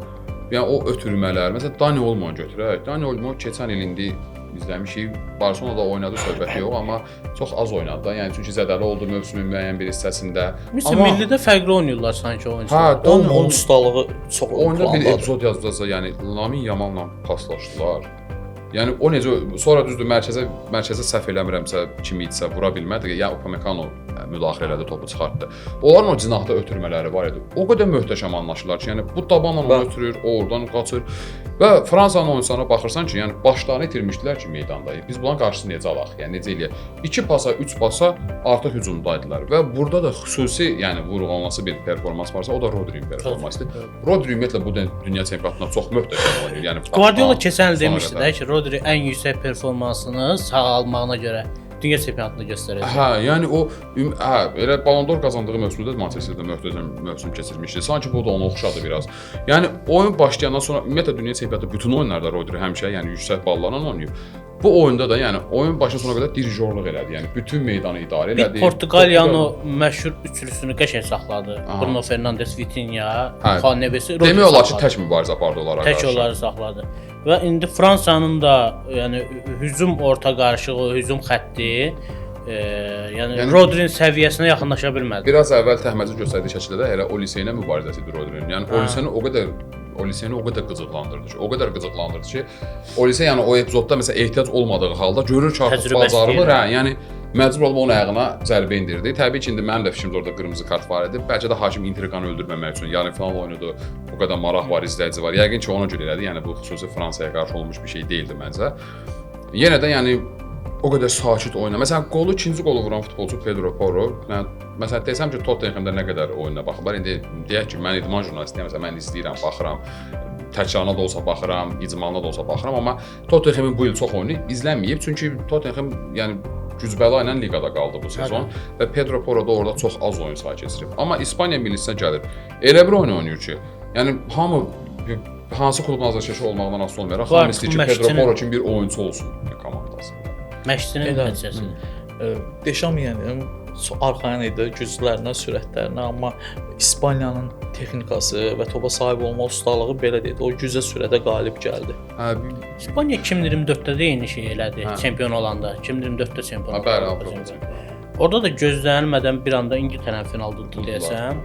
yəni o ötürmələr, məsələn Dani Olmo götürək. Dani Olmo keçən il indi izləmişik. Barselonada oynadı, söhbəti yox, amma çox az oynadı da. Yəni çünki zədəli oldu mövsümün müəyyən bir hissəsində. Amma millidə fərqli oynayırlar sanki oyunçular. Hə, Olmo'nun ustalığı çox oyunda bir epizod yazdılarsa, yəni Lamin Yamal'la paslaşdılar. Yəni o necə sonra düzdür mərkəzə səhv eləmirəmsə kim idisə vura bilmədi. Yəni Upamecano müdaxilə elədi, topu çıxartdı. Onların o cinahda ötürmələri var idi. O qədər möhtəşəm anlaşırlar ki, yəni bu dabanla onu ötürür, o oradan qaçır. Və Fransanın oyunçularına baxırsan ki, yəni başlarını itirmişdilər ki meydanda. Biz bunların qarşısını necə alaq? Yəni necə eləyək? 2 pasa, 3 pasa artıq hücumdaydılar və burada da xüsusi, yəni vurğulanması bir performans varsa, o da Rodri'nin performansıdır. Rodri ümumiyyətlə bu dünya çempionatında çox möhtəşəm oynayır. Yəni Guardiola keçən il demişdi də ki, Rodri ən yüksək performansını sağalmağına görə dünya çempionatında göstərəcək. Hə, yəni o hə, elə Ballon d'Or qazandığı mövsümdə Manchesterdə möhtəşəm mövsüm keçirmişdi. Sanki bu da ona oxşadı biraz. Yəni oyun başlayandan sonra ümumiyyətlə dünya çempionatı bütün oyunlarda Rodri həmişə yəni yüksək ballarla oynayıb. Bu oyunda da yəni oyun başından sona qədər dirijorluq elədi. Yəni bütün meydanı idarə elədi. Bir Portuqaliyanın o məşhur üçlüsünü qəşəng saxladı. Bruno Fernandes, Vitinha, João Neves. Demək olar ki, tək mübarizə apardı onlara qarşı. Tək onları saxladı. Və indi Fransanın da yəni hücum orta qarışığı, hücum xətti yəni Rodri'nin səviyyəsinə yaxınlaşa bilmədi. Biraz əvvəl Təhməzin göstərdiyi şəkildə də elə Olise ilə mübarizəsi idi Rodri'nin. Yəni Oliseni o qədər qıcıqlandırdı ki, o qədər qıcıqlandırdı ki, Olise yəni o epizodda məsələn ehtiyac olmadığı halda görür ki, artıq bacarılır, hə, yəni məcbur olub onun ayağına zərbə endirdi. Təbii ki, indi mənim də fikrimdə orada qırmızı kart var idi. Bəlkə də hakim intriqanı öldürməmək üçün yarım final oyunudur. O qədər maraq var, izləyici var. Yəqin ki, ona görə elədi. Yəni bu xüsusi Fransaya qarşı olmuş bir şey deyildi məncə. Yenə də yəni o qədər sakit oyna. Məsələn, qolu ikinci qolu vuran futbolçu Pedro Porro. Mən məsələn desəm ki, Tottenhamdə nə qədər oyuna baxıblar. İndi deyək ki, mən idman jurnalistiyəm, məsələn, mən izləyirəm, baxıram. Təkrarına da olsa baxıram, icmalına da olsa baxıram, amma Tottenhamin bu il çox oyunu izlənməyib. Çünki Tottenham yəni gücbəla ilə liqada qaldı bu sezon və Pedro Porro da orada çox az oyun sayı keçirib. Amma İspaniya millisinə gəlir. Elə bir oyun oynayır ki, yəni hamı hansı klubun azarkeşi olmaqdan asılı olmayaraq, hamı istəyir ki, Pedro Porro kimi bir oyunçu olsun komandasında. Məşqçinin nəticəsidir. Deşam yəni arxayın idi güclərinə, sürətlərinə, amma İspaniyanın texnikası və topa sahib olma ustalığı belə deyil. O gücə, sürətə qalib gəldi. Hə, İspaniya 2024-də də eyni şey elədi, çempion olanda. 2024-də çempion oldu. Bəli, Avropa çempionu. Orada da gözlənilmədən bir anda İngiltərənin finalda tutdu deyəsən.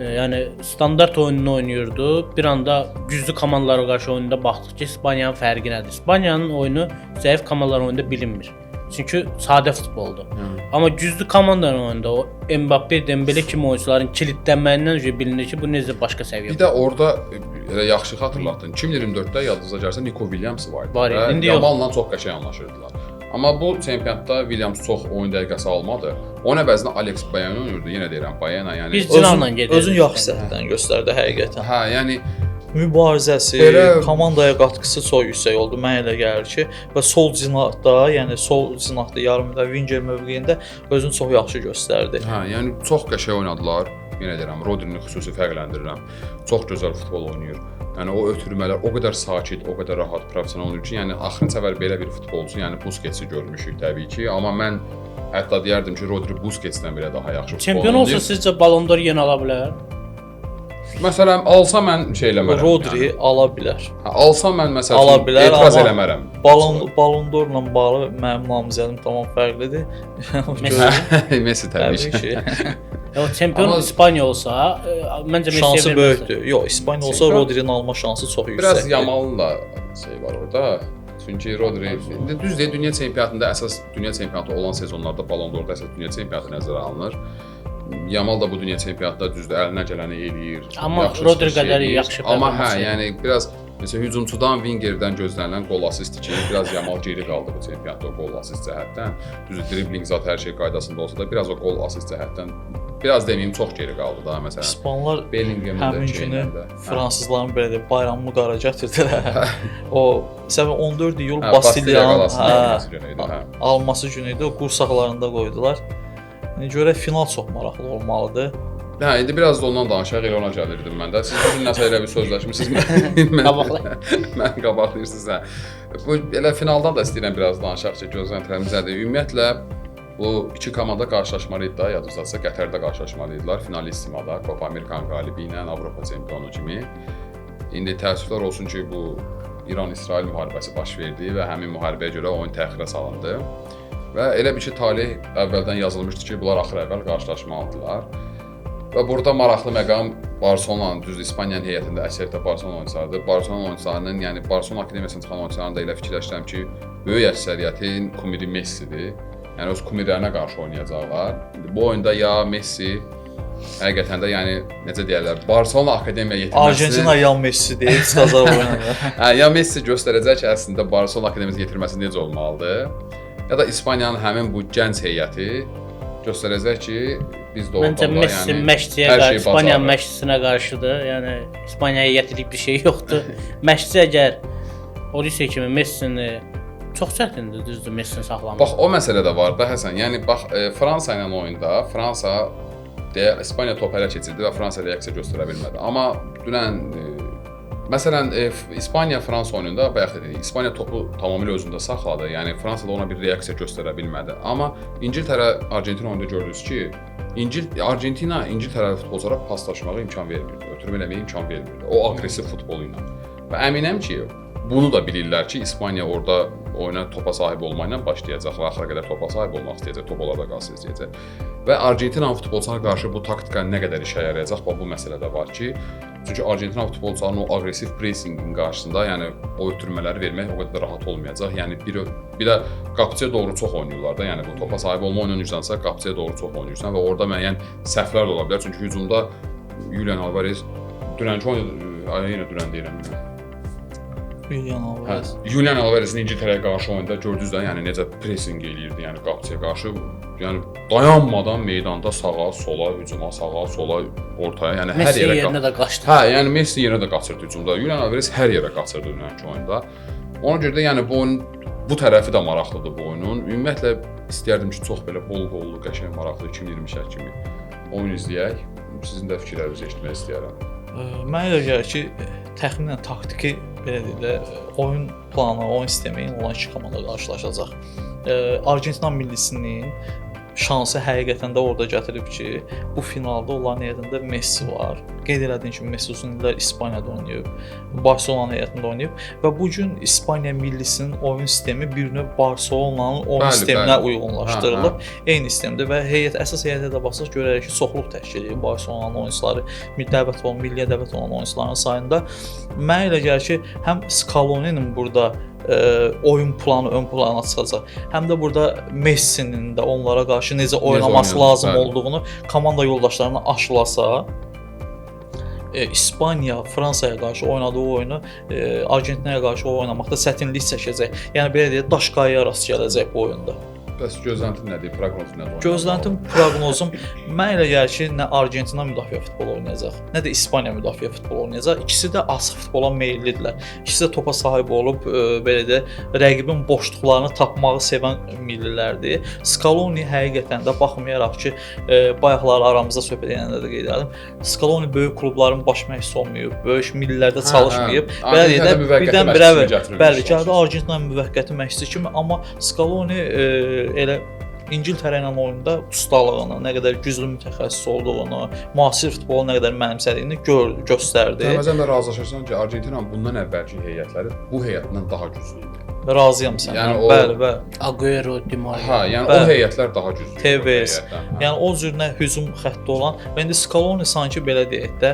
Yəni standart oyununu oynayırdı. Bir anda güclü komandalara qarşı oyunda baxdıq ki, İspaniyanın fərqi nədir? İspaniyanın oyunu zəif komandaların oyunda bilinmir. Çünki sadə futboldur. Amma güclü komandanın oyunda o Mbappe, Dembele kimi oyunçuların kilidlənməyindən ötürü bilinir ki, bu necə başqa səviyyə. Bir də orada elə yaxşı xatırlatdın. 2024-də yadınıza gəlsə Nico Williams var idi. Var idi. İndi Yamal'la çox qəşəng anlaşırdılar. Amma bu çempionatda Williams çox oyun dəqiqəsi almadı. Onun əvəzinə Alex Baena oynayırdı. Yenə deyirəm Baena, yəni biz cinanla gedirdik. Özün yaxşı səhvdən göstərdi həqiqətən. Hə, yəni mübarizəsi, komandaya qatqısı çox yüksək oldu. Mənə elə gəlir ki, və sol cinahda, yəni sol cinahda yarımda Winger mövqeyində özünü çox yaxşı göstərdi. Hə, yəni çox qəşəng oynadılar. Yenə deyirəm, Rodrini xüsusi fərqləndirirəm. Çox gözəl futbol oynayır. Yəni o ötürmələr o qədər sakit, o qədər rahat, professional oynayır ki, yəni axırıncı səfər belə bir futbolçu, yəni Busquets-i görmüşük təbii ki, amma mən hətta deyərdim ki, Rodri Busquets-dən belə daha yaxşı futbol Çempion olsa sizcə Ballon d'Or yenə ala bilər? Məsələn, alsa mən şey eləmərəm. Rodri yəni. Ala bilər. Hə, alsa mən məsələn ala bilər, etiraz eləmərəm. Ballon d'Orla bağlı mənim namizədim tamam fərqlidir. Messi, Messi təbii ki. O çempion amma İspaniya olsa, məncə Messi şansı böyükdür. Yox, İspaniya olsa Rodri'nin alma şansı çox yüksəkdir. Biraz Yamalın da şey var orada. Çünki Rodri indi düz deyil, dünya çempionatında əsas dünya çempionatı olan sezonlarda Ballon d'Orda əsas dünya çempionatı nəzərə alınır. Yamal da bu dünya çempionatında düzdür, əlinə gələni eləyir. Amma Rodri qədər yaxşı. Amma hə, yəni biraz məsələn hücumçudan, wingerdən gözlənilən qol asisti ki, biraz Yamal geri qaldı bu çempionatda o qol asist cəhətdən. Düzdür, dribling zat hər şey qaydasında olsa da biraz o qol asist cəhətdən biraz deməyim çox geri qaldı da məsələn. İspanlar Bellingham'ın həmin günü fransızların belə deyək, bayramını qara gətirdilər. O səbəb 14 iyul Bastiliyanın alması günü idi. O qursaqlarında qoydular. Yəni görə final çox maraqlı olmalıdır. Hə, indi biraz da ondan danışaq, elə ona gəlirdim mən də. Siz bu gün nəsə elə bir sözləşmisiniz. Mən qabaqlayırsınız hə. Bu elə finaldan da istəyirəm biraz danışaq ki, gözləntilərimiz nədir. Ümumiyyətlə bu iki komanda qarşılaşmalı idi da, yadınızdadırsa Qətərdə qarşılaşmalı idilər finalissimada, Copa Amerikanın qalibi ilə Avropa çempionu kimi. İndi təəssüflər olsun ki, bu İran-İsrail müharibəsi baş verdi və həmin müharibəyə görə oyun təxirə salındı. Və elə bir ki, talih əvvəldən yazılmışdı ki, bunlar axır əvvəl qarşılaşmalıdılar. Və burada maraqlı məqam Barcelonanın, düzdür, İspaniyanın heyətində əksəriyyətlə Barcelona oyunçularıdır. Barcelona oyunçularının, yəni Barcelona Akademiyasından çıxan oyunçuların da elə fikirləşirəm ki, böyük əksəriyyətin kumiri Messidir. Yəni öz kumirlərinə qarşı oynayacaqlar. İndi bu oyunda ya Messi həqiqətən də, yəni necə deyirlər, Barcelona Akademiya yetirməsini Argentina ya Messi deyib çıxacaq oyuna. Hə, ya Messi göstərəcək ki, əslində Barcelona Akademiyası yetirməsi necə olmalıdır. Ya da İspaniyanın həmin bu gənc heyəti göstərəcək ki, biz doğrudan Məncə da, Messi yəni, məşqçiyə qarşı, İspaniyanın məşqçisinə qarşıdır. Yəni İspaniya heyətilik bir şey yoxdur. Məşqçi əgər Olise kimi Messini çox çətindir, düzdür, Messini saxlamaq. Bax o məsələ də var da Həsən. Yəni bax Fransa ilə oyunda Fransa deyə İspaniya topu ələ keçirdi və Fransa reaksiya göstərə bilmədi. Amma dünən məsələn, İspaniya-Fransa oyununda bayaq dedik, İspaniya topu tamamilə özündə saxladı. Yəni Fransa da ona bir reaksiya göstərə bilmədi. Amma İngiltərə-Argentina oyununda gördünüz ki, Argentina İngiltərə futbolçulara paslaşmağa imkan vermirdi, ötürüm eləməyə imkan vermirdi. O aqressiv futbolu ilə. Və əminəm ki, bunu da bilirlər ki, İspaniya orada oyuna topa sahib olmayla başlayacaq və axıra qədər topa sahib olmaq istəyəcək, top onlarda qalsın istəyəcək. Və Argentina futbolçularına qarşı bu taktika nə qədər işə yarayacaq, bax bu məsələ də var ki, çünki Argentina futbolçularının o aqressiv pressingin qarşısında, yəni o ötürmələri vermək o qədər də rahat olmayacaq. Yəni bir də qapıçıya doğru çox oynayırlar da, yəni bu topa sahib olma oyunu oynayırsansa qapıçıya doğru çox oynayırsan və orada müəyyən səhvlər də ola bilər. Çünki hücumda Julian Alvarez dünənki oyunda, yenə dünən deyirəm. Julian Alvarez. Hə, Julian Alvarezin İngiltərəyə qarşı oyunda gördünüz də, yəni necə pressing eləyirdi, yəni qapıçıya qarşı, yəni dayanmadan meydanda sağa, sola, hücuma, sağa, sola, ortaya, yəni hər Messi yerə yerinə də qaçdı. Hə, yəni Messi yerinə də qaçırdı hücumda. Julian Alvarez hər yerə qaçırdı dünənki oyunda. Ona görə də yəni bu oyun bu tərəfi də maraqlıdır bu oyunun. Ümumiyyətlə istəyərdim ki, çox belə bol qollu, qəşəng maraqlı 2022 kimi oyun izləyək. Sizin də fikirlərinizi eşitmək istəyərəm. Mənə elə gəlir ki, təxminən taktiki belə deyək də, oyun planı, oyun sistemi ilə olan iki komanda qarşılaşacaq. Argentina millisinin şansı həqiqətən də orada gətirib ki, bu finalda onların heyətində Messi var. Qeyd elədiyim kimi Messi uzun illər İspaniyada oynayıb, Barselona heyətində oynayıb və bu gün İspaniya millisinin oyun sistemi bir növ Barselonanın oyun sisteminə uyğunlaşdırılıb. Eyni sistemdə və heyət əsas heyətə də baxsaq görərik ki, çoxluq təşkil edir Barselonanın oyunçuları, dəvət olan, milliyə dəvət olan oyunçuların sayında. Mənə elə gəlir ki, həm Scaloni'nin burada oyun planı ön plana çıxacaq. Həm də burada Messinin də onlara qarşı necə oynaması lazım olduğunu komanda yoldaşlarına aşılasa, İspaniya Fransaya qarşı oynadığı oyunu Argentinaya qarşı oynamaqda çətinlik çəkəcək. Yəni belə deyək, daş qayaya rast gələcək bu oyunda. Bəs gözləntin nədir? Proqnozun nədir? Gözləntim, proqnozum mənə elə gəlir ki, nə Argentina müdafiə futbolu oynayacaq, nə də İspaniya müdafiə futbolu oynayacaq. İkisi də açıq futbola meyillidirlər. İkisi də topa sahib olub, belə də rəqibin boşluqlarını tapmağı sevən millilərdir. Scaloni həqiqətən də baxmayaraq ki, bayaqlar aramızda söhbət edəndə də qeyd etdim. Scaloni böyük klubların baş məşqçisi olmayıb, böyük millilərdə çalışmayıb. Belə deyək də, birdən-birə bəli, gəldi Argentinanın müvəqqəti məşqçisi kimi, amma Scaloni elə İngiltərə ilə oyunda ustalığını, nə qədər güclü mütəxəssis olduğunu, müasir futbolu nə qədər mənimsədiyini göstərdi. Təməzən də razılaşırsan ki, Argentinanın bundan əvvəlki heyətləri bu heyətdən daha güclü idi. Razıyam səndən. Yəni o, bəli, bəli. Aguero, Di Maria. Hə, yəni bəli. O heyətlər daha güclü idi. Tevez. Hə. Yəni o cür nə hücum xətti olan və indi Scaloni sanki belə deyək də,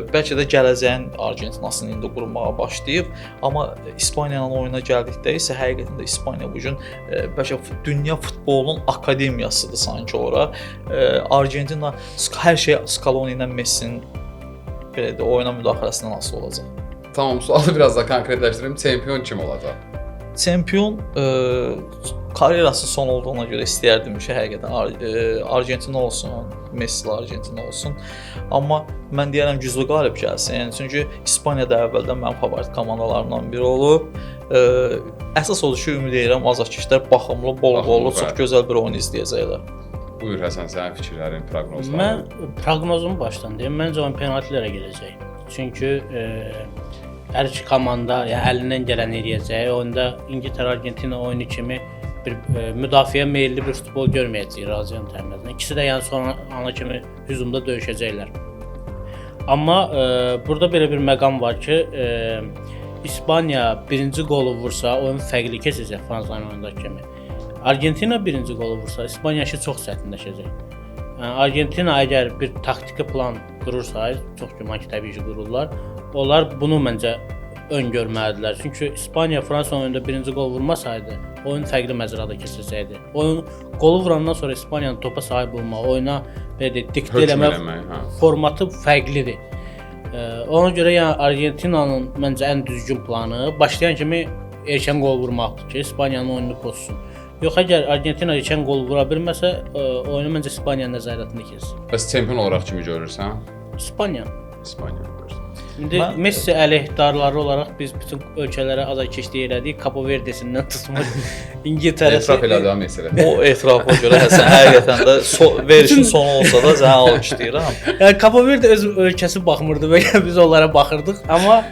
bəlkə də gələcəyin Argentinasını indi qurmağa başlayıb, amma İspaniyanın oyuna gəldikdə isə həqiqətən də İspaniya bu gün bəlkə dünya futbolunun akademiyasıdır sanki ora. Argentina hər şey Scaloni ilə Messinin belə də oyuna müdaxiləsindən asılı olacaq. Tamam, sualı biraz da konkretləşdirim. Çempion kim olacaq? Çempion karyerası son olduğuna görə istəyərdim ki, həqiqətən Argentina olsun, Messi Argentina olsun. Amma mən deyərəm güclü qalib gəlsin. Yəni çünki İspaniya da əvvəldən mənim favorit komandalarımdan biri olub. Əsas odur ki, ümid edirəm azarkeşlər baxımlı, bol-bollu, çox gözəl bir oyun izləyəcəklər. Buyur Həsən, sənin fikirlərin, proqnozların. Mən proqnozumu başdan deyim. Məncə oyun penaltilərə gedəcək. Çünki hər iki komanda yəni əlindən gələni eləyəcək. Oyunda İngiltərə Argentina oyunu kimi bir müdafiə meyilli bir futbol görməyəcəyik, razıyam təminatına. İkisi də yəni son ana kimi hücumda döyüşəcəklər. Amma burada belə bir məqam var ki, İspaniya birinci qolu vursa, oyun fərqli keçəcək Fransanın oyundakı kimi. Argentina birinci qolu vursa, İspaniya işi çox çətinləşəcək. Yəni Argentina əgər bir taktiki plan qurursa, çox güman ki, təbii ki, qururlar. Onlar bunu məncə öngörməlidirlər. Çünki İspaniya Fransa oyununda birinci qol vurmasaydı, oyun fərqli məcrada keçəcəkdi. Oyun qolu vurandan sonra İspaniyanın topa sahib olmağı, oyuna belə deyək, diktə eləmək formatı fərqlidir. Ona görə yəni Argentinanın məncə ən düzgün planı başlayan kimi erkən qol vurmaqdır ki, İspaniyanın oyununu pozsun. Yox, əgər Argentina erkən qol vura bilməsə, oyunu məncə İspaniya nəzarətində keçsin. Bəs çempion olaraq kimi görürsən? İspaniya. İspaniya görürsən. İndi Messi əleyhdarları olaraq biz bütün ölkələrə azarkeşlik elədik. Cabo Verdesindən tutmuş İngiltərəsi. Etiraf elədi ha Messi. O etirafa görə Həsən həqiqətən də verilişin sonu olsa da səni alqışlayıram. Yəni Cabo Verde öz ölkəsi baxmırdı və biz onlara baxırdıq, amma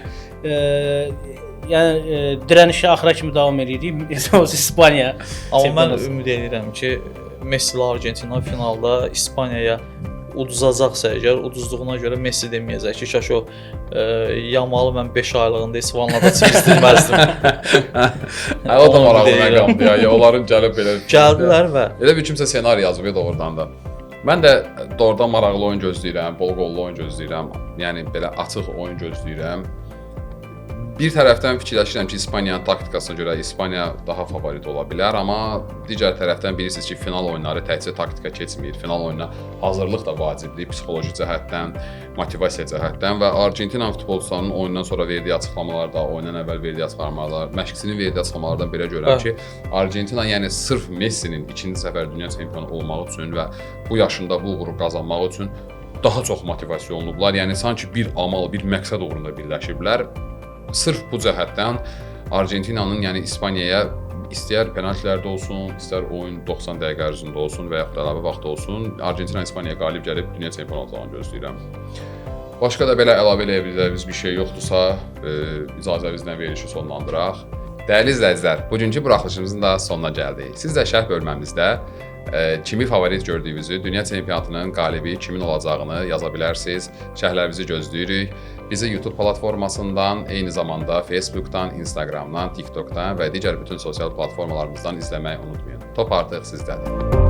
yəni dirənişi axıra kimi davam eləyirik. Olsa İspaniya. Amma mən ümid edirəm ki, Messi ilə Argentina finalda İspaniyaya uduzacaqsa əgər, uduzduğuna görə Messi deməyəcək ki, kaş o Yamalı mən 5 aylığında İspaniyada çimizdirməzdim. Hə, o da maraqlı məqamdır ya. Onların gəlib belə gəldilər və elə bir kimsə ssenari yazıb ya doğrudan da. Mən də doğrudan maraqlı oyun gözləyirəm, bol qollu oyun gözləyirəm. Yəni belə açıq oyun gözləyirəm. Bir tərəfdən fikirləşirəm ki, İspaniyanın taktikasına görə İspaniya daha favorit ola bilər, amma digər tərəfdən bilirsiniz ki, final oyunları təkcə taktika keçmir. Final oyununa hazırlıq da vacibdir, psixoloji cəhətdən, motivasiya cəhətdən və Argentina futbolçularının oyundan sonra verdiyi açıqlamalar da, oyundan əvvəl verdiyi açıqlamalar, məşqçinin verdiyi açıqlamalardan belə görürəm ki, Argentina, yəni sırf Messinin ikinci səfər dünya çempionu olmaq üçün və bu yaşında bu uğuru qazanmaq üçün daha çox motivasiya olunublar. Yəni sanki bir amal, bir məqsəd uğrunda birləşiblər. Sırf bu cəhətdən Argentinanın, yəni İspaniyaya istər penaltilərdə olsun, istər oyun 90 dəqiqə ərzində olsun və yaxud da əlavə vaxt olsun, Argentina İspaniyaya qalib gəlib dünya çempionu olacağını gözləyirəm. Başqa da belə əlavə eləyə biləcəyimiz bir şey yoxdursa, icazənizlə verilişi sonlandıraq. Dəyərli izləyicilər, bugünkü buraxılışımızın da sonuna gəldik. Siz də şərh bölməmizdə kimi favorit gördüyünüzü, dünya çempionatının qalibi kimin olacağını yaza bilərsiniz. Şərhlərinizi gözləyirik. Bizi YouTube platformasından, eyni zamanda Facebookdan, Instagramdan, TikTokdan və digər bütün sosial platformalarımızdan izləməyi unutmayın. Top artıq sizdədir.